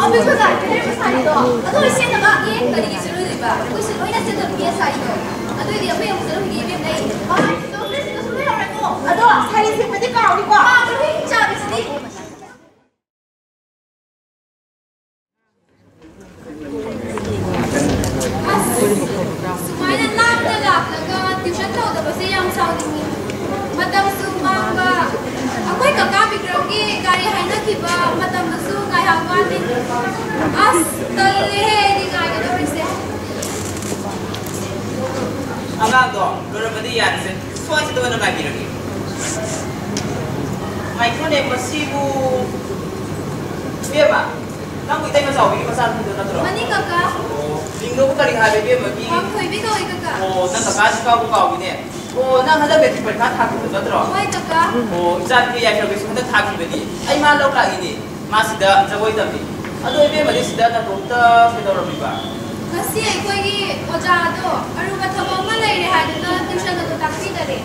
ꯑꯗꯨ ꯁꯣꯖꯥꯒꯤ ꯍꯥꯏꯔꯤꯕ ꯁꯥꯔꯤꯗꯣ ꯑꯗꯨ ꯁꯦꯠꯅꯕ꯫ ꯑꯦ, ꯀꯔꯤꯒꯤ ꯁꯦꯠꯂꯣꯏꯗꯣꯏꯕ? ꯑꯩꯈꯣꯏꯁꯨ ꯂꯣꯏꯅ ꯁꯦꯠꯇꯕ ꯁꯥꯔꯤꯗꯣ꯫ ꯑꯗꯨꯏꯗꯤ ꯑꯩꯈꯣꯏ ꯑꯃꯨꯛ ꯆꯠꯂꯨꯈꯤꯒꯦ ꯏꯕꯦꯝ꯫ ꯑꯩ ꯑꯗꯣ ꯁꯥꯔꯤ ꯁꯦꯠꯄꯗꯤ ꯀꯥꯎꯅꯤꯀꯣ꯫ ꯀꯥꯎꯔꯣꯏ, ꯆꯥꯕꯤꯁꯤꯗꯤ꯫ ꯑꯁ, ꯁꯨꯃꯥꯏꯅ ꯂꯥꯞꯅ ꯂꯥꯛꯂꯒ ꯇ꯭ꯌꯨꯁꯟ ꯇꯧꯗꯕꯁꯦ ꯌꯥꯝ ꯁꯥꯎꯅꯤꯡꯉꯤ꯫ ꯃꯇꯝꯁꯨ ꯃꯥꯡꯕ꯫ ꯑꯩꯈꯣꯏ ꯀꯀꯥ ꯕꯤꯀ꯭ꯔꯝꯒꯤ ꯒꯥꯔꯤ ꯍꯥꯏꯅꯈꯤꯕ ꯃꯇꯝꯗꯁꯨ ꯉꯥꯏꯍꯥꯛ ꯋꯥꯠꯂꯤ꯫ ꯑꯁ, ꯇꯜꯂꯦꯍꯦ ꯑꯩꯗꯤ ꯉꯥꯏꯒꯗꯧꯔꯤꯁꯦ꯫ ꯑꯉꯥꯡꯗꯣ ꯂꯣꯏꯔꯝꯃꯗꯤ ꯌꯥꯔꯦꯁꯦ꯫ ꯁ꯭ꯋꯥꯏꯁꯤꯗ ꯑꯣꯏꯅ ꯉꯥꯏꯕꯤꯔꯒꯦ꯫ ꯉꯥꯏꯈꯣꯅꯦ, ꯃꯁꯤꯕꯨ꯫ ꯏꯕꯦꯝꯃ, ꯅꯪꯕꯨ ꯏꯇꯩꯃ ꯆꯥꯎꯕꯤꯒꯤ ꯃꯆꯥꯅꯨꯄꯤꯗꯣ ꯅꯠꯇ꯭ꯔꯣ? ꯃꯥꯅꯤ, ꯀꯀꯥ꯫ ꯑꯣ, ꯃꯤꯡꯗꯨꯕꯨ ꯀꯔꯤ ꯍꯥꯏꯕ ꯏꯕꯦꯝꯃꯒꯤ? ꯋꯥꯡꯊꯣꯏꯕꯤ ꯀꯧꯏ, ꯀꯀꯥ꯫ ꯑꯣ, ꯅꯪ ꯀꯀꯥꯁꯤ ꯀꯥꯎꯕꯨ ꯀꯥꯎꯏꯅꯦ꯫ ꯑꯣ, ꯅꯪ ꯍꯟꯗꯛ ꯃꯦꯇ꯭ꯔꯤꯛ ꯄꯔꯤꯈꯥ ꯊꯥꯈꯤꯕꯗꯣ ꯅꯠꯇ꯭ꯔꯣ? ꯍꯣꯏ, ꯀꯀꯥ꯫ ꯑꯣ, ꯏꯆꯥꯅꯨꯄꯤ ꯌꯥꯏꯐꯕꯤꯁꯨ ꯍꯟꯗꯛ ꯊꯥꯈꯤꯕꯅꯤ꯫ ꯑꯩ ꯃꯥ ꯂꯧ ꯂꯥꯛꯏꯅꯦ꯫ ꯃꯥ ꯁꯤꯗ ꯖꯒꯣꯏ ꯇꯝꯃꯤ꯫ ꯑꯗꯣ ꯏꯕꯦꯝꯃꯗꯤ ꯁꯤꯗ ꯅꯇꯣꯝꯇ ꯀꯩꯗꯧꯔꯝꯃꯤꯕ? ꯉꯁꯤ ꯑꯩꯈꯣꯏꯒꯤ ꯑꯣꯖꯥꯗꯣ ꯑꯔꯨꯕ ꯊꯕꯛ ꯑꯃ ꯂꯩꯔꯦ ꯍꯥꯏꯗꯨꯅ ꯇ꯭ꯌꯨꯁꯟ ꯑꯗꯨ ꯇꯥꯛꯄꯤꯗꯔꯦ꯫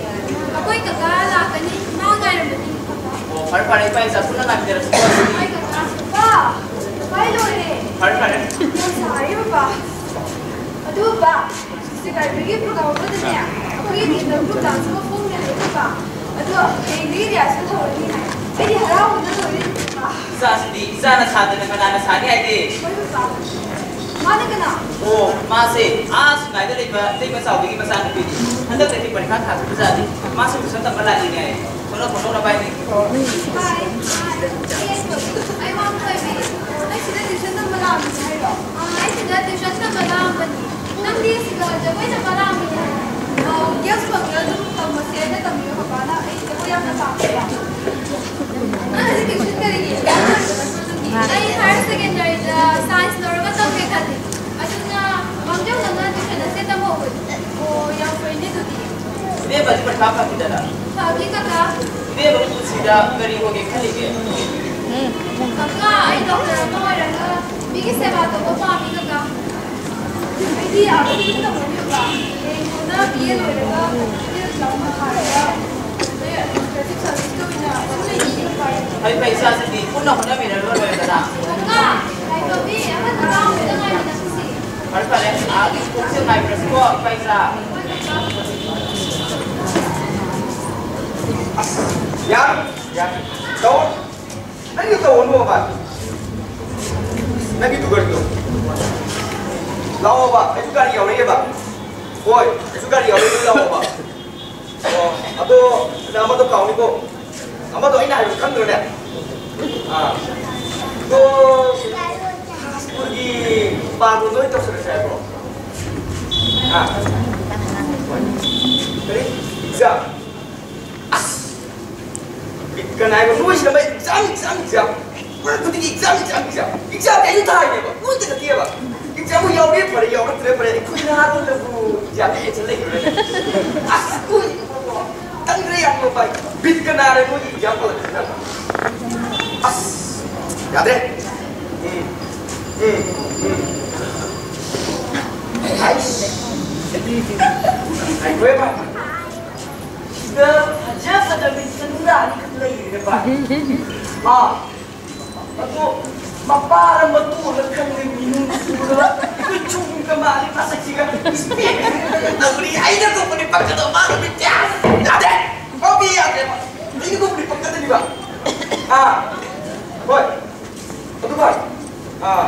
ꯑꯩꯈꯣꯏ ꯀꯀꯥ ꯂꯥꯛꯀꯅꯤ, ꯃꯥ ꯉꯥꯏꯔꯝꯃꯅꯤ, ꯀꯀꯥ꯫ ꯑꯣ, ꯐꯔꯦ, ꯐꯔꯦ, ꯏꯄꯥ ꯏꯆꯥ ꯄꯨꯟꯅ ꯉꯥꯏꯃꯤꯟꯅꯔꯁꯤꯀꯣ ꯑꯗꯨꯗꯤ꯫ ꯍꯣꯏ, ꯀꯀꯥ꯫ ꯕꯥ, ꯕꯥ, ꯂꯣꯏꯔꯦ꯫ ꯐꯔꯦ, ꯐꯔꯦ꯫ ꯌꯥꯝ ꯁꯥꯔꯦ, ꯕꯕꯥ꯫ ꯑꯗꯨ, ꯕꯥ, ꯁꯤꯁꯇꯔ ꯕꯤꯒꯤ ꯄ꯭ꯔꯣꯒ꯭ꯔꯥꯝ ꯑꯃꯗꯅꯦ ꯑꯩꯈꯣꯏꯒꯤ ꯗꯤꯁꯇꯔꯕ ꯒ꯭ꯔꯨꯞ ꯗꯥꯟꯁ ꯑꯃ ꯐꯣꯡꯅꯤ ꯍꯥꯏꯌꯦꯕ꯫ ꯑꯗꯣ ꯍꯌꯦꯡꯗꯒꯤ ꯔꯤꯍꯔꯁꯦꯜ ꯍꯧꯔꯅꯤ ꯍꯥꯏ꯫ ꯑꯩꯗꯤ ꯍꯔꯥꯎꯕꯅ ꯂꯣꯏꯔꯦ꯫ ꯏꯆꯥꯁꯤꯗꯤ ꯏꯆꯥꯅ ꯁꯥꯗꯅ ꯀꯅꯥꯅ ꯁꯥꯅꯤ ꯍꯥꯏꯒꯦ? ꯍꯣꯏ ꯕꯕꯥ꯫ ꯃꯥꯅ ꯀꯅꯥ? ꯑꯣ, ꯃꯥꯁꯦ ꯑꯥ ꯁꯤꯡꯉꯥꯏꯗ ꯂꯩꯕ ꯏꯇꯩꯃ ꯆꯥꯎꯕꯤꯒꯤ ꯃꯆꯥꯅꯨꯄꯤꯅꯤ꯫ ꯍꯟꯗꯛꯇꯒꯤ ꯄꯔꯤꯈꯥ ꯊꯥꯗꯣꯏꯕꯖꯥꯠꯅꯤ꯫ ꯃꯥꯁꯨ ꯇ꯭ꯌꯨꯁꯟ ꯇꯝꯕ ꯂꯥꯛꯏꯅꯦ ꯍꯥꯏꯌꯦ꯫ ꯈꯪꯅꯧ, ꯈꯪꯅꯧ ꯅꯕꯥꯏꯅꯤ꯫ ꯍꯥꯏ, ꯍꯥꯏ꯫ ꯑꯩ ꯋꯥꯡꯊꯣꯏꯕꯤ꯫ ꯅꯪ ꯁꯤꯗ ꯇ꯭ꯌꯨꯁꯟ ꯇꯝꯕ ꯂꯥꯛꯑꯝꯃꯤꯅꯦ ꯍꯥꯏꯔꯣ? ꯑꯥ, ꯑꯩ ꯁꯤꯗ ꯇ꯭ꯌꯨꯁꯟ ꯇꯝꯕ ꯂꯥꯛꯑꯝꯕꯅꯤ꯫ ꯅꯪꯗꯤ ꯁꯤꯗ ꯖꯒꯣꯏ ꯇꯝꯕ ꯂꯥꯛꯑꯝꯃꯤꯅꯦ꯫ ꯑ, ꯒꯦꯝꯁ ꯐꯪꯉꯦ, ꯑꯗꯨꯝ ꯇꯝꯃꯁꯦ ꯍꯥꯏꯅ ꯇꯝꯃꯤꯕ ꯄꯄꯥꯅ꯫ ꯑꯩ ꯖꯒꯣꯏ ꯌꯥꯝꯅ ꯄꯥꯝꯃꯦꯕ꯫ ꯅꯪ ꯍꯧꯖꯤꯛ ꯇ꯭ꯌꯨꯁꯟ ꯀꯔꯤꯒꯤ? ꯑꯩ ꯍꯥꯌꯔ ꯁꯦꯀꯦꯟꯗꯔꯤꯗ ꯁꯥꯏꯟꯁ ꯂꯧꯔꯒ ꯇꯝꯒꯦ ꯈꯜꯂꯤ꯫ ꯑꯗꯨꯅ ꯃꯥꯡꯖꯧꯅꯅ ꯇ꯭ꯌꯨꯁꯟ ꯑꯁꯦ ꯇꯝꯍꯧꯕꯅꯤ꯫ ꯑꯣ, ꯌꯥꯝ ꯐꯩꯅꯦ ꯑꯗꯨꯗꯤ꯫ ꯏꯕꯦꯝꯃꯗꯤ ꯄꯩꯈꯥ ꯐꯈꯤꯗꯅ꯫ ꯐꯈꯤ ꯀꯀꯥ꯫ ꯏꯕꯦꯝꯃ ꯄꯨꯟꯁꯤꯗ ꯀꯔꯤ ꯑꯣꯏꯒꯦ ꯈꯜꯂꯤꯒꯦ? ꯀꯀꯥ, ꯑꯩ ꯗꯣꯛꯇꯔ ꯑꯃ ꯑꯣꯏꯔꯒ ꯃꯤꯒꯤ ꯁꯦꯕꯥ ꯇꯧꯕ ꯄꯥꯝꯃꯤ ꯀꯀꯥ꯫ ꯑꯩꯗꯤ ꯑꯥꯗ ꯑꯗꯨꯝ ꯇꯧꯔꯅꯤ ꯀꯀꯥ꯫ ꯍꯌꯦꯡ ꯀꯣꯟꯅ ꯕꯤ ꯑꯦ ꯂꯣꯏꯔꯒ ꯍꯣꯇꯦꯜ ꯑꯦꯛꯖꯥꯝ ꯑꯃ ꯊꯥꯔꯒ ꯑꯩ ꯑꯦꯗꯃꯤꯅꯤꯁꯇ꯭ꯔꯦꯇꯤꯚ ꯁꯔꯚꯤꯁꯇ ꯑꯣꯏꯅ ꯑꯗꯨꯝ ꯂꯩꯅꯤꯡꯉꯦ ꯀꯀꯥ꯫ ꯐꯩ ꯐꯩ ꯏꯆꯥꯁꯤꯡꯗꯤ ꯄꯨꯟꯅ ꯍꯣꯠꯅꯃꯤꯟꯅꯔꯒ ꯂꯣꯏꯔꯦꯗꯅ꯫ ꯀꯀꯥ, ꯉꯥꯏꯈꯣꯃꯤ, ꯑꯃꯇ ꯉꯥꯡꯕꯗ ꯉꯥꯏꯔꯤ ꯅꯪꯁꯤ꯫ ꯐꯔꯦ ꯐꯔꯦ, ꯑꯥꯒꯤ ꯊꯣꯡꯁꯦ ꯉꯥꯏꯈ꯭ꯔꯁꯤꯀꯣ ꯏꯄꯥ ꯏꯆꯥ꯫ ꯑꯁ, ꯌꯥꯔꯦ, ꯌꯥꯔꯦ꯫ ꯇꯧ꯫ ꯅꯪꯒꯤ ꯇꯧꯒꯅꯨ ꯕꯕꯥ꯫ ꯅꯪꯒꯤ ꯇꯨꯒꯔꯤꯗꯣ꯫ ꯂꯥꯛꯑꯣꯕ, ꯑꯩꯁꯨ ꯒꯥꯔꯤ ꯌꯥꯎꯔꯛꯑꯦꯕ꯫ ꯍꯣꯏ, ꯑꯩꯁꯨ ꯒꯥꯔꯤ ꯌꯥꯎꯔꯛꯑꯦ, ꯂꯥꯛꯑꯣꯕ꯫ ꯑꯣ, ꯑꯗꯣ ꯅꯪ ꯑꯃꯗꯣ ꯀꯥꯎꯅꯤꯀꯣ꯫ ꯑꯃꯗꯣ ꯑꯩꯅ ꯍꯥꯏꯕꯗꯣ ꯈꯪꯗ꯭ꯔꯅꯦ? ꯑꯥ꯫ ꯑꯗꯣ ꯁ꯭ꯀꯨꯜꯒꯤ ꯄꯥꯟꯗꯣ ꯅꯣꯏ ꯇꯧꯁꯜꯂꯁꯦ ꯍꯥꯏꯕ꯭ꯔꯣ? ꯑꯥ꯫ ꯀꯔꯤ? ꯑꯦꯛꯖꯥꯝ? ꯑꯁ! ꯕꯤꯠꯀ ꯅꯥꯏꯕ ꯅꯣꯏꯁꯤꯅ ꯑꯦꯛꯖꯥꯝ, ꯑꯦꯛꯖꯥꯝ, ꯑꯦꯛꯖꯥꯝ꯫ ꯃꯔꯛ ꯈꯨꯗꯤꯡꯒꯤ ꯑꯦꯛꯖꯥꯝ, ꯑꯦꯛꯖꯥꯝ, ꯑꯦꯛꯖꯥꯝ꯫ ꯑꯦꯛꯖꯥꯝꯗꯤ ꯑꯩꯁꯨ ꯊꯥꯏꯅꯦꯕ, ꯅꯣꯏꯗ ꯅꯠꯇꯦꯕ꯫ ꯑꯦꯛꯖꯥꯝꯕꯨ ꯌꯥꯎꯔꯦ ꯐꯔꯦ, ꯌꯥꯎꯔꯛꯇ꯭ꯔꯦ ꯐꯔꯦ, ꯑꯩꯈꯣꯏ ꯅꯍꯥꯔꯣꯜꯗꯕꯨ ꯑꯦꯛꯖꯥꯝꯒꯤ ꯇꯦꯟꯁꯟ ꯂꯩꯕ꯭ꯔꯅꯦ? ꯑꯁ, ꯅꯣꯏ ꯇꯟꯈ꯭ꯔꯦ ꯌꯥꯝꯅ ꯚꯥꯏ꯫ ꯕꯤꯠꯀ ꯅꯥꯔꯦ ꯅꯣꯏꯒꯤ ꯑꯦꯛꯖꯥꯝ ꯄꯜꯂꯛꯄꯁꯤꯅ꯫ ꯑꯁ, ꯌꯥꯗ꯭ꯔꯦ꯫ ꯎꯝ, ꯎꯝ, ꯎꯝ꯫ ꯑꯩꯁ꯫ ꯉꯥꯏꯈꯣꯍꯦ ꯚꯥꯏ꯫ ꯁꯤꯗ ꯐꯖ ꯐꯖꯕꯤ ꯁꯅꯨꯔꯥ ꯑꯅꯤꯈꯛ ꯂꯩꯔꯦ ꯚꯥꯏ꯫ ꯑꯥ, ꯑꯗꯣ ꯃꯄꯥꯔ ꯃꯇꯨꯔ ꯈꯪꯗꯦ, ꯃꯤꯅꯨꯡꯁꯤꯗꯨꯗ ꯑꯩꯈꯣꯏ ꯆꯨꯝꯒ ꯃꯥꯜꯂꯤ ꯃꯁꯛꯁꯤꯒ꯫ ꯏꯁꯄꯦꯛ ꯇꯧꯔꯤ, ꯑꯩꯅ ꯇꯧꯕꯗꯤ ꯄꯛꯀꯗꯧ ꯃꯥꯜꯂꯤ, ꯃꯤꯠꯌꯥ꯫ ꯌꯥꯗꯦ, ꯄꯛꯄꯤ ꯌꯥꯗꯦꯕ꯫ ꯑꯩꯅ ꯇꯧꯕꯗꯤ ꯄꯛꯀꯗꯧꯔꯤꯕ꯫ ꯑꯥ, ꯍꯣꯏ꯫ ꯑꯗꯨ ꯚꯥꯏ, ꯑꯥ,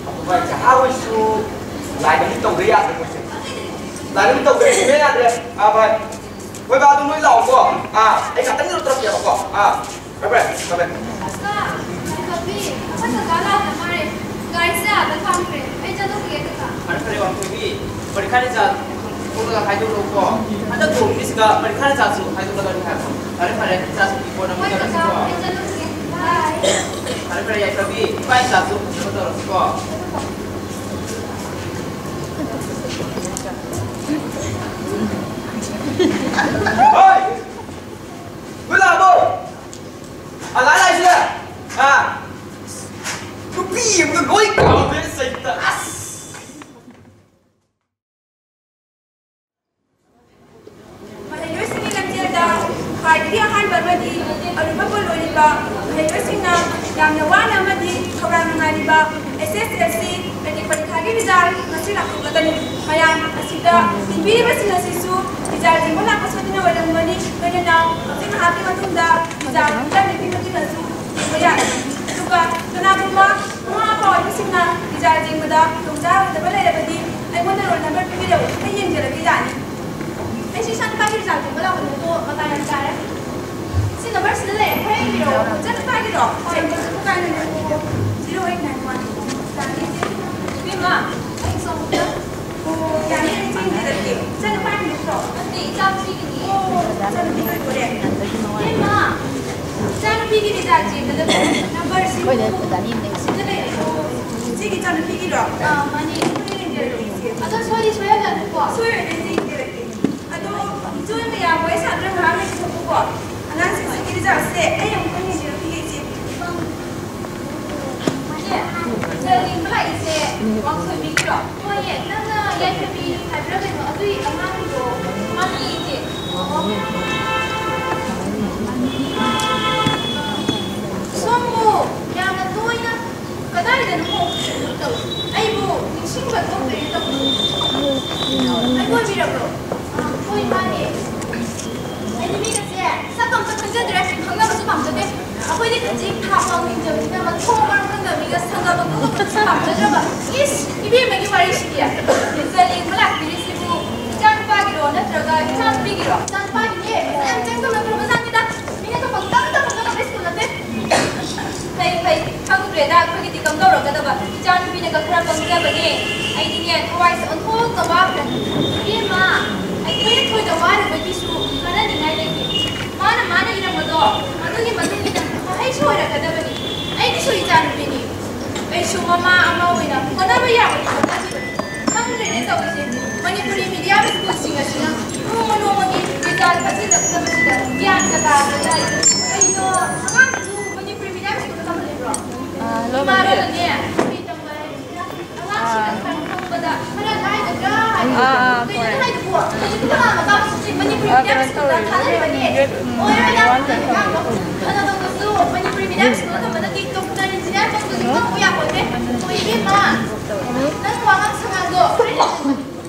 ꯑꯗꯨ ꯚꯥꯏ, ꯆꯍꯥ ꯍꯣꯏꯁꯨ ꯂꯥꯏꯕ꯭ꯔꯦꯔꯤ ꯇꯧꯗ ꯌꯥꯗ꯭ꯔꯦ ꯃꯣꯏꯁꯦ꯫ ꯂꯥꯏꯕ꯭ꯔꯦꯔꯤ ꯇꯧꯗ ꯌꯥꯗ꯭ꯔꯦ꯫ ꯑꯥ, ꯚꯥꯏ꯫ ꯍꯣꯏ, ꯚꯥꯏ, ꯑꯗꯨ ꯅꯣꯏ ꯂꯥꯛꯑꯣꯀꯣ꯫ ꯑꯥ, ꯑꯩ ꯉꯥꯛꯇꯪ ꯀꯩꯅꯣ ꯇꯧꯔꯛꯀꯦꯕꯀꯣ꯫ ꯑꯥ, ꯚꯥꯏ, ꯚꯥꯏ, ꯚꯥꯏ, ꯚꯥꯏ꯫ ꯀꯀꯥ, ꯉꯥꯏꯈꯣꯃꯤ, ꯑꯩꯈꯣꯏ ꯀꯀꯥ ꯂꯥꯛꯇ ꯉꯥꯏꯔꯦ꯫ ꯑꯩꯁꯦ ꯑꯥꯗ ꯊꯝꯈ꯭ꯔꯦ꯫ ꯑꯩ ꯆꯠꯂꯨꯈꯤꯒꯦ, ꯀꯀꯥ꯫ ꯐꯔꯦ, ꯐꯔꯦ, ꯋꯥꯡꯊꯣꯏꯕꯤ꯫ ꯄꯔꯤꯈꯥ ꯔꯤꯖꯜ ꯊꯣꯛꯂꯒ ꯍꯥꯏꯗꯣꯛꯂꯛꯎꯀꯣ꯫ ꯍꯟꯗꯛ ꯊꯣꯡꯕꯤꯁꯤꯒ ꯄꯔꯤꯈꯥ ꯔꯤꯖꯜꯁꯨ ꯍꯥꯏꯗꯣꯛꯂꯒ ꯍꯥꯏꯔꯛꯑꯣ꯫ ꯐꯔꯦ, ꯐꯔꯦ, ꯏꯆꯥꯁꯤꯡꯒꯤ ꯐꯣꯟ ꯑꯃꯨꯛ ꯍꯣꯏ, ꯀꯀꯥ, ꯇꯧꯔꯁꯤꯀꯣ꯫ ꯑꯩ ꯆꯠꯂꯨꯈꯤꯒꯦ꯫ ꯕꯥꯏ꯫ ꯐꯔꯦ, ꯐꯔꯦ, ꯌꯥꯏꯐꯕꯤ, ꯏꯄꯥ ꯏꯆꯥꯁꯨ ꯀꯩꯅꯣ ꯇꯧꯔꯁꯤꯀꯣ꯫ ꯍꯣꯏ! ꯂꯣꯏ ꯂꯥꯛꯑꯕꯣ? ꯑꯂꯥꯏ ꯂꯥꯏꯁꯤꯗ! ꯑꯥ! ꯅꯨꯄꯤ ꯑꯃꯒ ꯂꯣꯏ ꯀꯥꯎꯈ꯭ꯔꯦ ꯁꯩꯇ꯫ ꯑꯁ! ꯃꯍꯩꯔꯣꯏꯁꯤꯡꯒꯤ ꯂꯝꯖꯦꯜꯗ ꯈ꯭ꯋꯥꯏꯗꯒꯤ ꯑꯍꯥꯟꯕ ꯑꯃꯗꯤ ꯑꯔꯨꯕ ꯄꯣꯠ ꯑꯣꯏꯔꯤꯕ ꯃꯍꯩꯔꯣꯏꯁꯤꯡꯅ ꯌꯥꯝꯅ ꯋꯥꯅ ꯑꯃꯗꯤ ꯈꯧꯔꯥꯡꯅ ꯉꯥꯏꯔꯤꯕ S S L C matric ꯄꯔꯤꯈꯥꯒꯤ ꯔꯤꯖꯜ ꯉꯁꯤ ꯂꯥꯎꯊꯣꯛꯂꯒꯅꯤ꯫ ꯃꯌꯥꯝ ꯑꯁꯤꯗ ꯄꯤꯕꯤꯔꯤꯕꯁꯤꯡ ꯑꯁꯤꯁꯨ ꯔꯤꯖꯜ ꯌꯦꯡꯕ ꯂꯥꯛꯄ ꯁꯣꯏꯗꯅ ꯑꯣꯏꯔꯝꯒꯅꯤ꯫ ꯂꯣꯏꯅꯅ ꯍꯧꯖꯤꯛ ꯉꯥꯏꯍꯥꯛꯀꯤ ꯃꯇꯨꯡꯗ ꯔꯤꯖꯜ ꯄꯤꯕꯤꯔꯤꯕꯁꯤꯡ ꯑꯁꯨ ꯌꯦꯡꯕ ꯌꯥꯒꯅꯤ꯫ ꯑꯗꯨꯒ ꯀꯅꯥꯒꯨꯝꯕ ꯃꯃꯥ ꯃꯄꯥ ꯑꯣꯏꯕꯁꯤꯡꯅ ꯔꯤꯖꯜ ꯌꯦꯡꯕꯗ ꯈꯨꯗꯣꯡꯆꯥꯔꯣꯏꯗꯕ ꯂꯩꯔꯕꯗꯤ ꯑꯩꯉꯣꯟꯗ ꯔꯣꯜ ꯅꯝꯕꯔ ꯄꯤꯕꯤꯔꯛꯎ, ꯑꯩ ꯌꯦꯡꯖꯔꯒꯦ ꯌꯥꯅꯤ꯫ ꯑꯩꯁꯨ ꯏꯆꯥꯅꯨꯄꯥꯒꯤ ꯔꯤꯖꯜ ꯌꯦꯡꯕ ꯂꯥꯛꯄꯅꯦ, ꯑꯗꯣ ꯃꯇꯥ ꯌꯥꯝ ꯆꯥꯔꯦ꯫ ꯁꯤ ꯅꯝꯕꯔꯁꯤꯗ ꯂꯩꯔꯦ, ꯈꯔ ꯌꯦꯡꯕꯤꯔꯛꯑꯣ꯫ ꯏꯆꯥꯅꯨꯄꯥꯒꯤꯔꯣ? ꯍꯣꯏ, ꯀꯥꯏꯅꯣ? Zero eight nine one꯫ ꯏꯕꯦꯝꯃ, ꯑꯩ ꯁꯣꯝꯗ꯫ ꯑꯣ, ꯌꯥꯅꯤ, ꯑꯩ ꯆꯦꯟꯕꯤꯔꯛꯀꯦ꯫ ꯏꯆꯥꯅꯨꯄꯥꯒꯤ ꯅꯠꯇ꯭ꯔꯣ? ꯅꯠꯇꯦ, ꯏꯆꯥꯅꯨꯄꯤꯒꯤꯅꯦ꯫ ꯑꯣ, ꯏꯆꯥꯅꯨꯄꯤ ꯑꯣꯏꯗꯣꯔꯦ꯫ ꯏꯕꯦꯝꯃ, ꯏꯆꯥꯅꯨꯄꯤꯒꯤ ꯔꯤꯖꯜ ꯆꯦꯟꯕꯗ ꯅꯝꯕꯔꯁꯤ ꯑꯁꯤꯗ ꯂꯩꯔꯦ꯫ ꯏꯆꯦꯒꯤ ꯏꯆꯥꯅꯨꯄꯤꯒꯤꯔꯣ? ꯑꯥ, ꯃꯥꯅꯦ꯫ ꯑꯗꯣ ꯁꯣꯏꯗꯤ ꯁꯣꯏꯍꯜꯂꯅꯨꯀꯣ꯫ ꯁꯣꯏꯔꯣꯏꯗ, ꯏꯆꯦ, ꯌꯦꯡꯖꯔꯛꯀꯦ꯫ ꯑꯗꯣ ꯏꯆꯦ ꯃꯌꯥꯝ ꯋꯥꯔꯤ ꯁꯥꯟꯅꯗ꯭ꯔ ꯉꯥꯏꯍꯥꯛ ꯂꯩꯊꯣꯛꯎꯀꯣ꯫ ꯑꯉꯥꯡꯁꯤꯡꯁꯤꯒꯤ ꯔꯤꯖꯜꯁꯦ ꯑꯩ ꯑꯃꯨꯛꯇꯪ ꯌꯦꯡꯖꯔꯛꯈꯤꯒꯦ, ꯏꯆꯦ꯫ ꯏꯆꯦ, ꯔꯤꯖꯜ ꯌꯦꯡꯕ ꯂꯥꯛꯏꯁꯦ ꯋꯥꯡꯊꯣꯏꯕꯤꯒꯤꯔꯣ? ꯍꯣꯏꯌꯦ, ꯅꯪꯅ ꯌꯥꯏꯐꯕꯤ ꯍꯥꯏꯕ꯭ꯔꯥ ꯀꯩꯅꯣ, ꯑꯗꯨꯏ ꯑꯉꯥꯡꯗꯣ? ꯃꯥꯅꯦ, ꯏꯆꯦ꯫ ꯁꯣꯝꯕꯨ ꯌꯥꯝꯅ ꯇꯣꯏꯅ ꯀꯗꯥꯏꯗꯅꯣ ꯎꯈꯤꯕꯒꯨꯝ ꯇꯧꯏ꯫ ꯑꯩꯕꯨ ꯅꯤꯡꯁꯤꯡꯕ ꯊꯣꯛꯇ꯭ꯔꯦꯅꯦ ꯇꯧꯔꯤꯁꯦ꯫ ꯑꯩꯕꯨ ꯑꯣꯏꯕꯤꯔꯕ꯭ꯔꯣ? ꯑꯥ, ꯍꯣꯏ, ꯃꯥꯅꯦ꯫ ꯑꯩꯗꯤ ꯃꯤꯒꯁꯦ ꯁꯛꯀ ꯑꯝꯇ ꯈꯪꯖꯗ꯭ꯔꯦ, ꯈꯪꯅꯕꯁꯨ ꯄꯥꯝꯖꯗꯦ꯫ ꯑꯩꯈꯣꯏꯗꯤ ꯈꯖꯤꯛ ꯊꯥ ꯐꯥꯎ ꯌꯦꯡꯖꯕꯅꯤꯅ ꯃꯊꯣꯡ ꯃꯔꯝ ꯈꯪꯗꯕ ꯃꯤꯒ ꯁꯪꯒ ꯄꯪꯊꯣꯛ ꯇꯧꯕꯁꯨ ꯄꯥꯝꯖꯗ꯭ꯔꯕ꯫ ꯏꯁ, ꯏꯕꯦꯝꯃꯒꯤ ꯋꯥꯔꯤꯁꯤꯗꯤ꯫ ꯔꯤꯖꯜ ꯌꯦꯡꯕ ꯂꯥꯛꯄꯤꯔꯤꯁꯤꯕꯨ ꯏꯆꯥꯅꯨꯄꯥꯒꯤꯔꯣ ꯅꯠꯇ꯭ꯔꯒ ꯏꯆꯥꯅꯨꯄꯤꯒꯤꯔꯣ? ꯏꯆꯥꯅꯨꯄꯥꯒꯤꯅꯦ, ꯄꯩꯁꯥ ꯌꯥꯝ ꯆꯪꯗꯕ ꯅꯠꯇ꯭ꯔꯣ ꯃꯆꯥꯅꯤꯗ? ꯃꯤꯅ ꯄꯪꯇꯝꯗ ꯇꯝꯍꯜꯂꯕ ꯁ꯭ꯀꯨꯜ ꯅꯠꯇꯦ꯫ ꯐꯩ, ꯐꯩ, ꯈꯪꯗ꯭ꯔꯦꯗ, ꯑꯩꯈꯣꯏꯒꯤꯗꯤ ꯀꯝꯗꯧꯔꯛꯀꯗꯕ? ꯏꯆꯥ ꯃꯃꯥ ꯑꯃ ꯑꯣꯏꯅ ꯍꯣꯠꯅꯕ ꯌꯥꯕꯗꯤ ꯍꯣꯠꯅꯈꯤꯕꯅꯤ꯫ ꯈꯪꯗ꯭ꯔꯦꯅꯦ ꯇꯧꯔꯤꯁꯦ꯫ ꯃꯅꯤꯄꯨꯔꯤ ꯃꯤꯗꯤꯌꯝ ꯁ꯭ꯀꯨꯜꯁꯤꯡ ꯑꯁꯤꯅ ꯅꯣꯡꯃ ꯅꯣꯡꯃꯒꯤ ꯔꯤꯖꯜ ꯐꯠꯁꯤꯜꯂꯛꯇꯕꯁꯤꯗ ꯒ꯭ꯌꯥꯟꯒ ꯇꯥꯗ꯭ꯔꯦꯗ ꯑꯩ꯫ ꯀꯩꯅꯣ, ꯑꯉꯥꯡꯁꯤꯕꯨ ꯃꯅꯤꯄꯨꯔꯤ ꯃꯤꯗꯤꯌꯝ ꯁ꯭ꯀꯨꯜꯗ ꯇꯝꯍꯜꯂꯤꯕ꯭ꯔꯣ? ꯑꯥ, ꯂꯣꯏꯃꯛ ꯏꯃꯥꯅꯅꯦ ꯀꯔꯤ ꯇꯝꯕ ꯍꯥꯏꯕꯁꯤꯅ ꯑꯉꯥꯡꯁꯤꯡꯅ ꯈꯔ ꯈꯪꯕꯗ ꯈꯔ ꯂꯥꯏꯒꯗ꯭ꯔꯥ ꯍꯥꯏꯅ꯫ ꯑꯥ, ꯑꯥ, ꯀꯩꯅꯣ ꯍꯣꯏ꯫ ꯍꯥꯏꯗꯨꯕꯨ? ꯍꯧꯖꯤꯛꯇꯤ ꯀꯅꯥ ꯃꯆꯥ ꯃꯁꯨꯁꯤꯡ ꯃꯅꯤꯄꯨꯔꯤ ꯑꯥ, ꯃꯤꯗꯤꯌꯝ ꯀꯩꯅꯣ ꯁ꯭ꯀꯨꯜꯗ ꯇꯧꯔꯦ, ꯊꯥꯗꯔꯤꯕꯅꯤ? ꯌꯦꯠ, ꯎꯝ, ꯑꯣꯏꯔꯣꯏ, ꯌꯥꯔꯣꯏ, ꯌꯥꯔꯣꯏ, ꯑꯉꯥꯡꯗꯣ꯫ ꯐꯅ ꯇꯧꯕꯁꯨ ꯃꯅꯤꯄꯨꯔꯤ ꯃꯤꯗꯤꯌꯝ ꯁ꯭ꯀꯨꯜꯗ ꯇꯝꯕꯅꯗꯤ ꯗꯣꯛꯇꯔ, ꯏꯟꯖꯤꯅꯤꯌꯥꯔ ꯇꯧꯗ꯭ꯔꯗꯤ ꯉꯥꯎꯕ ꯌꯥꯄꯣꯠꯇꯦ꯫ ꯍꯣꯏ, ꯏꯕꯦꯝꯃ, ꯅꯪ ꯋꯥꯉꯥꯡ ꯁꯉꯥꯡꯗꯣ ꯈꯔ ꯍꯦꯟꯖꯤꯟꯕꯅꯤ꯫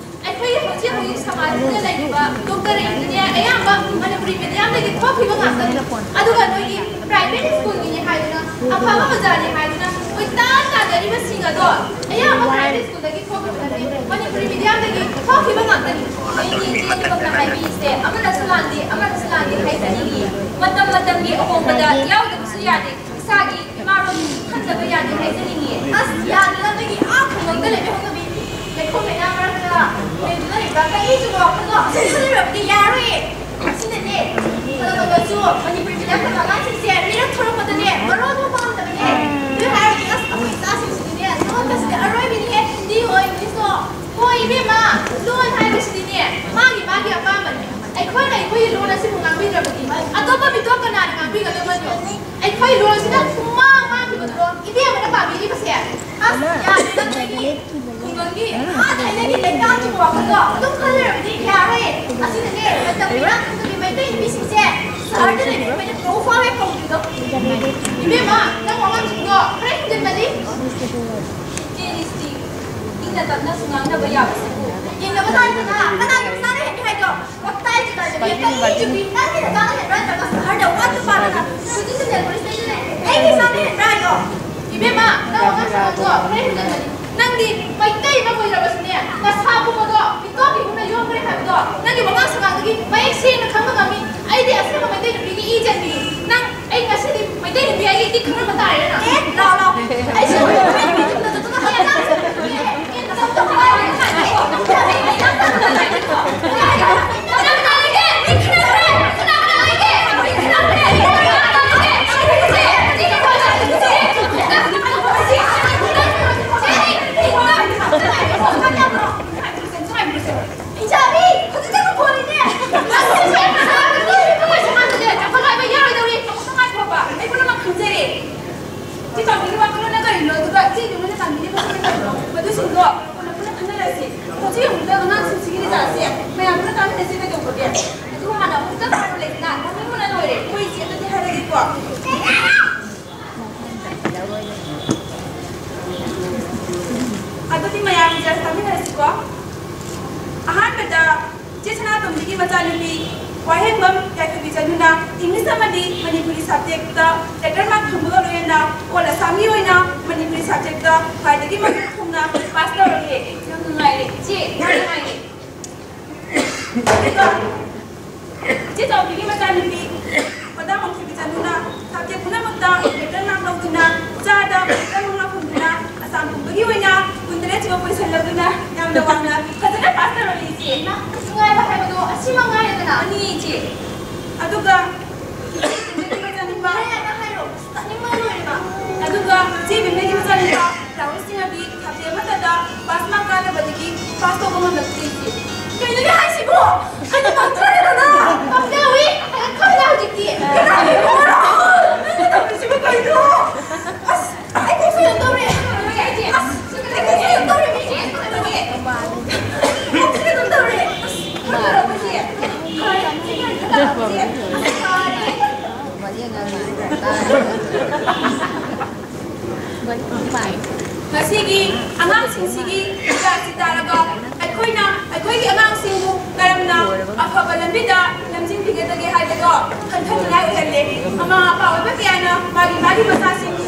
ꯑꯩꯈꯣꯏ ꯍꯧꯖꯤꯛ ꯍꯧꯖꯤꯛ ꯁꯃꯥꯖꯁꯤꯗ ꯂꯩꯔꯤꯕ ꯗꯣꯛꯇꯔ, ꯏꯟꯖꯤꯅꯤꯌꯥꯔ ꯑꯌꯥꯝꯕ ꯃꯅꯤꯄꯨꯔꯤ ꯃꯤꯗꯤꯌꯝꯗꯒꯤ ꯊꯣꯛꯈꯤꯕ ꯉꯥꯛꯇꯅꯤ꯫ ꯑꯗꯨꯒ ꯅꯣꯏꯒꯤ ꯄ꯭ꯔꯥꯏꯚꯦꯠ ꯁ꯭ꯀꯨꯜꯒꯤꯅꯤ ꯍꯥꯏꯗꯨꯅ, ꯑꯐꯕ ꯑꯣꯖꯥꯅꯤ ꯍꯥꯏꯗꯨꯅ ꯀꯣꯏꯇꯥꯟ ꯇꯥꯟꯅꯔꯤꯕꯁꯤꯡ ꯑꯗꯣ ꯑꯌꯥꯝꯕ ꯄ꯭ꯔꯥꯏꯚꯦꯠ ꯁ꯭ꯀꯨꯜꯗꯒꯤ ꯊꯣꯛꯈꯤꯕ ꯅꯠꯇꯦ, ꯃꯅꯤꯄꯨꯔꯤ ꯃꯤꯗꯤꯌꯝꯗꯒꯤ ꯊꯣꯛꯈꯤꯕ ꯉꯥꯛꯇꯅꯤ꯫ ꯑꯩꯗꯤ ꯏꯆꯦ ꯑꯅꯤꯃꯛꯅ ꯍꯥꯏꯕꯤꯔꯤꯁꯦ ꯑꯃꯅꯁꯨ ꯂꯥꯟꯗꯦ, ꯑꯃꯅꯁꯨ ꯂꯥꯟꯗꯦ ꯍꯥꯏꯖꯅꯤꯡꯉꯤ꯫ ꯃꯇꯝ ꯃꯇꯝꯒꯤ ꯑꯍꯣꯡꯕꯗ ꯌꯥꯎꯗꯕꯁꯨ ꯌꯥꯗꯦ꯫ ꯏꯁꯥꯒꯤ ꯏꯃꯥꯔꯣꯟ ꯈꯟꯗꯕ ꯌꯥꯗꯦ ꯍꯥꯏꯖꯅꯤꯡꯉꯤ꯫ ꯑꯁ, ꯌꯥꯗꯅꯕꯒꯤ ꯑꯥ ꯈꯨꯡꯒꯪꯗ ꯂꯩꯕ ꯍꯧꯅꯕꯤ, ꯂꯩꯈꯣꯝ ꯂꯩꯅꯥꯡ ꯃꯔꯛꯇ ꯂꯩꯗꯨꯅ ꯂꯩꯕ ꯀꯔꯤꯁꯨ ꯋꯥꯈꯜꯗꯣ ꯑꯁꯦꯡꯕ ꯂꯩꯔꯕꯗꯤ ꯌꯥꯔꯣꯏꯌꯦ꯫ ꯑꯁꯤꯅꯅꯦ, ꯐꯅ ꯇꯧꯕꯁꯨ ꯃꯅꯤꯄꯨꯔꯤ ꯃꯤꯗꯤꯌꯝ ꯇꯝꯕ ꯑꯉꯥꯡꯁꯤꯡꯁꯦ ꯃꯤꯔꯛ ꯊꯣꯛꯂꯛꯄꯗꯅꯦ ꯃꯔꯣꯟ ꯊꯣꯛꯄ ꯉꯝꯗꯕꯅꯦ꯫ ꯑꯗꯨ ꯍꯥꯏꯔꯗꯤ ꯑꯁ, ꯑꯩꯈꯣꯏ ꯏꯆꯥꯁꯤꯡꯁꯤꯗꯤꯅꯦ ꯂꯣꯟꯒꯁꯤꯗꯤ ꯑꯔꯣꯏꯕꯤꯅꯤꯍꯦ, ꯍꯤꯟꯗꯤ ꯍꯣꯏ, ꯏꯪꯂꯤꯁ ꯍꯣꯏ꯫ ꯍꯣꯏ ꯏꯕꯦꯝꯃ, ꯂꯣꯟ ꯍꯥꯏꯕꯁꯤꯗꯤꯅꯦ ꯃꯥꯒꯤ ꯃꯥꯒꯤ ꯑꯄꯥꯝꯕꯅꯤ꯫ ꯑꯩꯈꯣꯏꯅ ꯑꯩꯈꯣꯏꯒꯤ ꯂꯣꯟ ꯑꯁꯤꯕꯨ ꯉꯥꯡꯕꯤꯗ꯭ꯔꯕꯗꯤ ꯑꯇꯣꯞꯄ ꯃꯤꯇꯣꯞ ꯀꯅꯥꯅ ꯉꯥꯡꯕꯤꯒꯗꯕꯅꯣ? ꯑꯩꯈꯣꯏ ꯂꯣꯟꯁꯤꯅ ꯄꯨꯡꯃꯥꯡ ꯃꯥꯡꯈꯤꯕꯗꯨꯔꯣ ꯏꯕꯦꯝꯃꯅ ꯄꯥꯝꯕꯤꯔꯤꯕꯁꯦ? ꯑꯁ, ꯌꯥꯔꯦ, ꯅꯪ ꯆꯍꯤ ꯈꯨꯡꯒꯪꯒꯤ ꯑꯥ ꯊꯥꯏꯅꯒꯤ ꯂꯩꯇꯥꯝꯒꯤ ꯋꯥꯈꯜꯗꯣ ꯑꯗꯨꯝ ꯈꯜ ꯂꯩꯔꯕꯗꯤ ꯌꯥꯔꯣꯏ꯫ ꯑꯁꯤꯅꯅꯦ, ꯃꯇꯝ ꯏꯔꯥꯡ ꯈꯪꯗꯕꯤ ꯃꯩꯇꯩ ꯅꯨꯄꯤꯁꯤꯡꯁꯦ ꯁꯍꯔꯗ ꯂꯩꯕ ꯑꯩꯈꯣꯏꯅ ꯄ꯭ꯔꯣ ꯐꯥꯎ ꯍꯦꯛ ꯀꯧꯗ꯭ꯔꯤꯗꯣ꯫ ꯏꯕꯦꯝꯃ, ꯅꯪ ꯋꯥꯉꯥꯡꯁꯤꯡꯗꯣ ꯈꯔ ꯍꯦꯟꯖꯤꯟꯃꯜꯂꯤ꯫ ꯏꯆꯦ ꯂꯤꯁꯇꯤ, ꯏꯪꯅ ꯇꯞꯅꯁꯨ ꯉꯥꯡꯅꯕ ꯌꯥꯕꯁꯤꯕꯨ꯫ ꯌꯦꯡꯅꯕ ꯇꯥꯏꯗꯅ, ꯀꯅꯥꯒꯤ ꯃꯆꯥꯅ ꯍꯦꯟꯒꯦ ꯍꯥꯏꯅꯣ? ꯋꯥꯇꯥꯏ ꯆꯨꯗꯥꯏꯗ ꯀꯔꯤ ꯆꯨꯕꯤ? ꯅꯪꯒꯤ ꯅꯆꯥꯅ ꯍꯦꯟꯕ꯭ꯔꯥ ꯅꯠꯇ꯭ꯔꯒ ꯁꯍꯔꯗ ꯋꯥꯠꯇ ꯄꯥꯗꯅ ꯍꯧꯖꯤꯛ ꯖꯦꯅꯔꯦꯜ ꯄꯨꯂꯤꯁ ꯂꯩꯔꯤꯁꯦ ꯑꯩꯒꯤ ꯏꯆꯥꯅ ꯍꯦꯟꯕ꯭ꯔꯥ ꯍꯥꯏꯌꯣ? ꯏꯕꯦꯝꯃ, ꯅꯪ ꯋꯥꯉꯥꯡ ꯁꯉꯥꯡꯗꯣ ꯈꯔ ꯍꯦꯟꯖꯟꯕꯅꯤ꯫ ꯅꯪꯗꯤ ꯃꯩꯇꯩ ꯑꯃ ꯑꯣꯏꯖꯔꯕꯁꯨꯅꯦ, ꯅꯁꯥ ꯄꯨꯝꯕꯗꯣ ꯃꯤꯇꯣꯞꯀꯤ ꯏꯃꯨꯡꯗ ꯌꯣꯝꯈ꯭ꯔꯦ ꯍꯥꯏꯕꯗꯣ ꯅꯪꯒꯤ ꯋꯥꯉꯥꯡ ꯁꯉꯥꯡꯗꯒꯤ ꯃꯌꯦꯛ ꯁꯦꯡꯅ ꯈꯪꯕ ꯉꯝꯃꯤ꯫ ꯑꯩꯗꯤ ꯑꯁꯦꯡꯕ ꯃꯩꯇꯩ ꯅꯨꯄꯤꯒꯤ ꯏ ꯆꯦꯟꯕꯤꯅꯤ꯫ ꯅꯪ ꯑꯩ ꯉꯁꯤꯗꯤ ꯃꯩꯇꯩ ꯅꯨꯄꯤ ꯑꯩꯒꯤ ꯏꯇꯤꯛ ꯈꯪꯍꯟꯕ ꯇꯥꯔꯦ ꯅꯪ꯫ ꯑꯦ, ꯂꯥꯛꯑꯣ, ꯂꯥꯛꯑꯣ꯫ ꯑꯩꯁꯨ ꯃꯩꯇꯩ ꯅꯨꯄꯤ ꯆꯨꯝꯅ ꯆꯠꯇꯅ ꯍꯣꯏ, ꯆꯥꯔꯁꯦ꯫ ꯑꯗꯨꯗꯤ ꯃꯌꯥꯝ ꯖꯁ ꯇꯥꯃꯤꯟꯅꯔꯁꯤꯀꯣ꯫ ꯑꯍꯥꯟꯕꯗ ꯏꯆꯦ ꯁꯅꯥꯇꯣꯝꯕꯤꯒꯤ ꯃꯆꯥꯅꯨꯄꯤ ꯋꯥꯍꯦꯡꯕꯝ ꯌꯥꯏꯐꯕꯤ ꯆꯅꯨꯅ ꯏꯪꯂꯤꯁ ꯑꯃꯗꯤ ꯃꯅꯤꯄꯨꯔꯤ ꯁꯕꯖꯦꯛꯇ ꯂꯦꯇꯔ ꯃꯥꯔꯛ ꯐꯪꯕꯒ ꯂꯣꯏꯅꯅ ꯑꯣꯜ ꯑꯁꯥꯝꯒꯤ ꯑꯣꯏꯅ ꯃꯅꯤꯄꯨꯔꯤ ꯁꯕꯖꯦꯛꯇ ꯈ꯭ꯋꯥꯏꯗꯒꯤ ꯃꯒꯨꯟ ꯊꯨꯝꯅ ꯄꯥꯁ ꯇꯧꯔꯛꯂꯦ꯫ ꯌꯥꯝ ꯅꯨꯡꯉꯥꯏꯔꯦ ꯏꯆꯦ, ꯌꯥꯝ ꯅꯨꯡꯉꯥꯏꯔꯦ꯫ ꯑꯗꯨꯒ ꯏꯆꯦ ꯆꯥꯎꯕꯤꯒꯤ ꯃꯆꯥꯅꯨꯄꯤ ꯃꯗꯥ ꯃꯣꯡꯊꯣꯏꯕꯤ ꯆꯅꯨꯅ ꯁꯕꯖꯦꯛ ꯄꯨꯝꯅꯃꯛꯇ ꯂꯦꯇꯔ ꯃꯥꯔꯛ ꯂꯧꯗꯨꯅ ꯆꯥꯗ ꯂꯦꯇꯔ ꯃꯉꯥ ꯐꯪꯗꯨꯅ ꯑꯁꯥꯝ ꯄꯨꯝꯕꯒꯤ ꯑꯣꯏꯅ ꯀꯨꯟꯇꯔꯦꯠ ꯁꯨꯕ ꯄꯣꯖꯤꯁꯟ ꯂꯧꯗꯨꯅ ꯌꯥꯝꯅ ꯋꯥꯡꯅ ꯐꯖꯅ ꯄꯥꯁ ꯇꯧꯔꯛꯂꯤ ꯏꯆꯦ꯫ ꯏꯃꯥ, ꯅꯨꯡꯉꯥꯏꯕ ꯍꯥꯏꯕꯗꯣ ꯑꯁꯤ ꯃꯉꯥꯏꯔꯦꯗꯅ꯫ ꯃꯥꯅꯤ ꯏꯆꯦ꯫ ꯑꯗꯨꯒ ꯏꯆꯦ ꯃꯆꯥꯅꯨꯄꯥ ꯍꯥꯏꯔꯣ, ꯍꯥꯏꯔꯣ꯫ ꯇꯥꯅꯤꯡꯕꯅ ꯂꯣꯏꯔꯦꯕ꯫ ꯑꯗꯨꯒ ꯏꯆꯦ ꯕꯦꯝꯃꯒꯤ ꯃꯆꯥꯅꯨꯄꯥ ꯔꯥꯍꯨꯜ ꯁꯤꯡ ꯑꯗꯤ ꯁꯕꯖꯦꯛ ꯑꯃꯠꯇꯗ ꯄꯥꯁ ꯃꯥꯔꯛ ꯀꯥꯗꯕꯗꯒꯤ ꯄꯥꯁ ꯇꯧꯕ ꯉꯝꯂꯛꯇꯦ ꯏꯆꯦ꯫ ꯀꯩꯅꯣꯅꯦ ꯍꯥꯏꯁꯤꯕꯣ? ꯑꯩꯗꯤ ꯃꯥꯡꯖꯔꯦꯗꯅ! ꯄꯥꯝꯖꯥꯎꯋꯤ! ꯈꯪꯗꯦ ꯍꯧꯖꯤꯛꯇꯤ! ꯀꯅꯥꯒꯤ ꯏꯕꯨꯡꯉꯣꯔꯣ? ꯅꯪꯅ ꯇꯧꯔꯤꯁꯤꯕꯨ ꯀꯩꯅꯣ? ꯑꯁ! ꯑꯩ ꯀꯣꯛꯁꯦ ꯀꯩꯅꯣ ꯇꯧꯔꯦ! ꯑꯁ! ꯑꯩ ꯀꯣꯛꯁꯦ ꯀꯩꯅꯣ ꯇꯧꯔꯦ! ꯀꯣꯛꯁꯦ ꯀꯩꯅꯣ ꯇꯧꯔꯦ! ꯑꯁ! ꯐꯔꯦ, ꯐꯔꯦ, ꯐꯔꯦ꯫ ꯉꯁꯤꯒꯤ ꯑꯉꯥꯡꯁꯤꯡꯁꯤꯒꯤ ꯍꯤꯗꯥꯛꯁꯤ ꯇꯥꯔꯒ ꯑꯩꯈꯣꯏꯅ ꯑꯩꯈꯣꯏꯒꯤ ꯑꯉꯥꯡꯁꯤꯡꯕꯨ ꯀꯔꯝꯅ ꯑꯐꯕ ꯂꯝꯕꯤꯗ ꯂꯝꯖꯤꯡꯕꯤꯒꯗꯒꯦ ꯍꯥꯏꯕꯗꯣ ꯈꯟꯊꯅꯤꯡꯉꯥꯏ ꯑꯣꯏꯍꯜꯂꯦ꯫ ꯃꯃꯥ ꯃꯄꯥ ꯑꯣꯏꯕ ꯀꯌꯥꯅ ꯃꯥꯒꯤ ꯃꯥꯒꯤ ꯃꯆꯥꯁꯤꯡꯕꯨ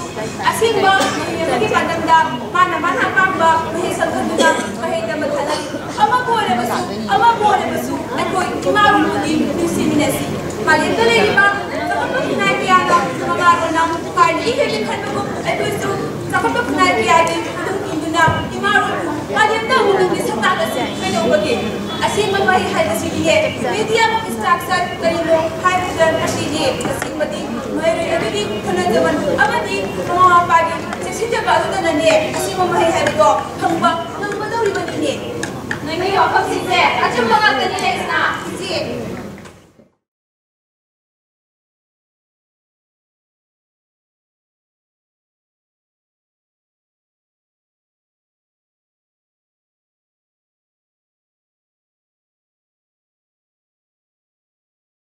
ꯑꯁꯦꯡꯕ ꯃꯍꯩ ꯑꯃꯒꯤ ꯄꯥꯟꯗꯝꯗ ꯃꯥꯅ ꯃꯥꯅ ꯑꯄꯥꯝꯕ ꯃꯍꯩ ꯁꯪꯍꯟꯗꯨꯅ ꯃꯍꯩ ꯇꯝꯕ ꯊꯥꯗꯔꯤ꯫ ꯑꯃꯕꯨ ꯑꯣꯏꯔꯕꯁꯨ, ꯑꯃꯕꯨ ꯑꯣꯏꯔꯕꯁꯨ ꯑꯩꯈꯣꯏ ꯏꯃꯥ ꯂꯣꯟꯕꯨꯗꯤ ꯅꯨꯡꯁꯤꯃꯤꯟꯅꯁꯤ꯫ ꯃꯥꯂꯦꯝꯗ ꯂꯩꯔꯤꯕ ꯆꯥꯎꯈꯠꯄ ꯈꯨꯟꯅꯥꯏ ꯀꯌꯥꯅ ꯃꯃꯥ ꯂꯣꯟꯅ ꯈ꯭ꯋꯥꯏꯗꯒꯤ ꯍꯦꯟꯅ ꯈꯟꯕꯒꯨꯝ ꯑꯩꯈꯣꯏꯁꯨ ꯆꯥꯎꯈꯠꯄ ꯈꯨꯟꯅꯥꯏ ꯀꯌꯥꯒꯤ ꯃꯇꯨꯡ ꯏꯟꯗꯨꯅ ꯏꯃꯥ ꯂꯣꯟꯕꯨ ꯃꯥꯂꯦꯝꯗ ꯑꯃꯨꯛꯇꯪꯗꯤ ꯁꯛ ꯇꯥꯛꯂꯁꯤ꯫ ꯀꯩꯗꯧꯕꯒꯦ? ꯑꯁꯦꯡꯕ ꯃꯍꯩ ꯍꯥꯏꯕꯁꯤꯗꯤꯅꯦ, medium of instruction ꯀꯔꯤꯅꯣ ꯍꯥꯏꯕꯗ ꯅꯠꯇꯦꯅꯦ꯫ ꯑꯁꯦꯡꯕꯗꯤ ꯃꯍꯩꯔꯣꯏ ꯑꯗꯨꯒꯤ ꯍꯣꯠꯅꯖꯃꯟ ꯑꯃꯗꯤ ꯃꯃꯥ ꯃꯄꯥꯒꯤ ꯆꯦꯛꯁꯤꯟꯖꯕ ꯑꯗꯨꯗꯅꯅꯦ ꯑꯁꯦꯡꯕ ꯃꯍꯩ ꯍꯥꯏꯕꯗꯣ ꯐꯪꯕ ꯉꯝꯒꯗꯧꯔꯤꯕꯅꯤꯅꯦ꯫ ꯅꯪꯒꯤ ꯋꯥꯐꯝꯁꯤꯡꯁꯦ ꯑꯆꯨꯝꯕ ꯉꯥꯛꯇꯅꯤ ꯂꯩꯁꯅꯥ꯫ ꯏꯆꯦ,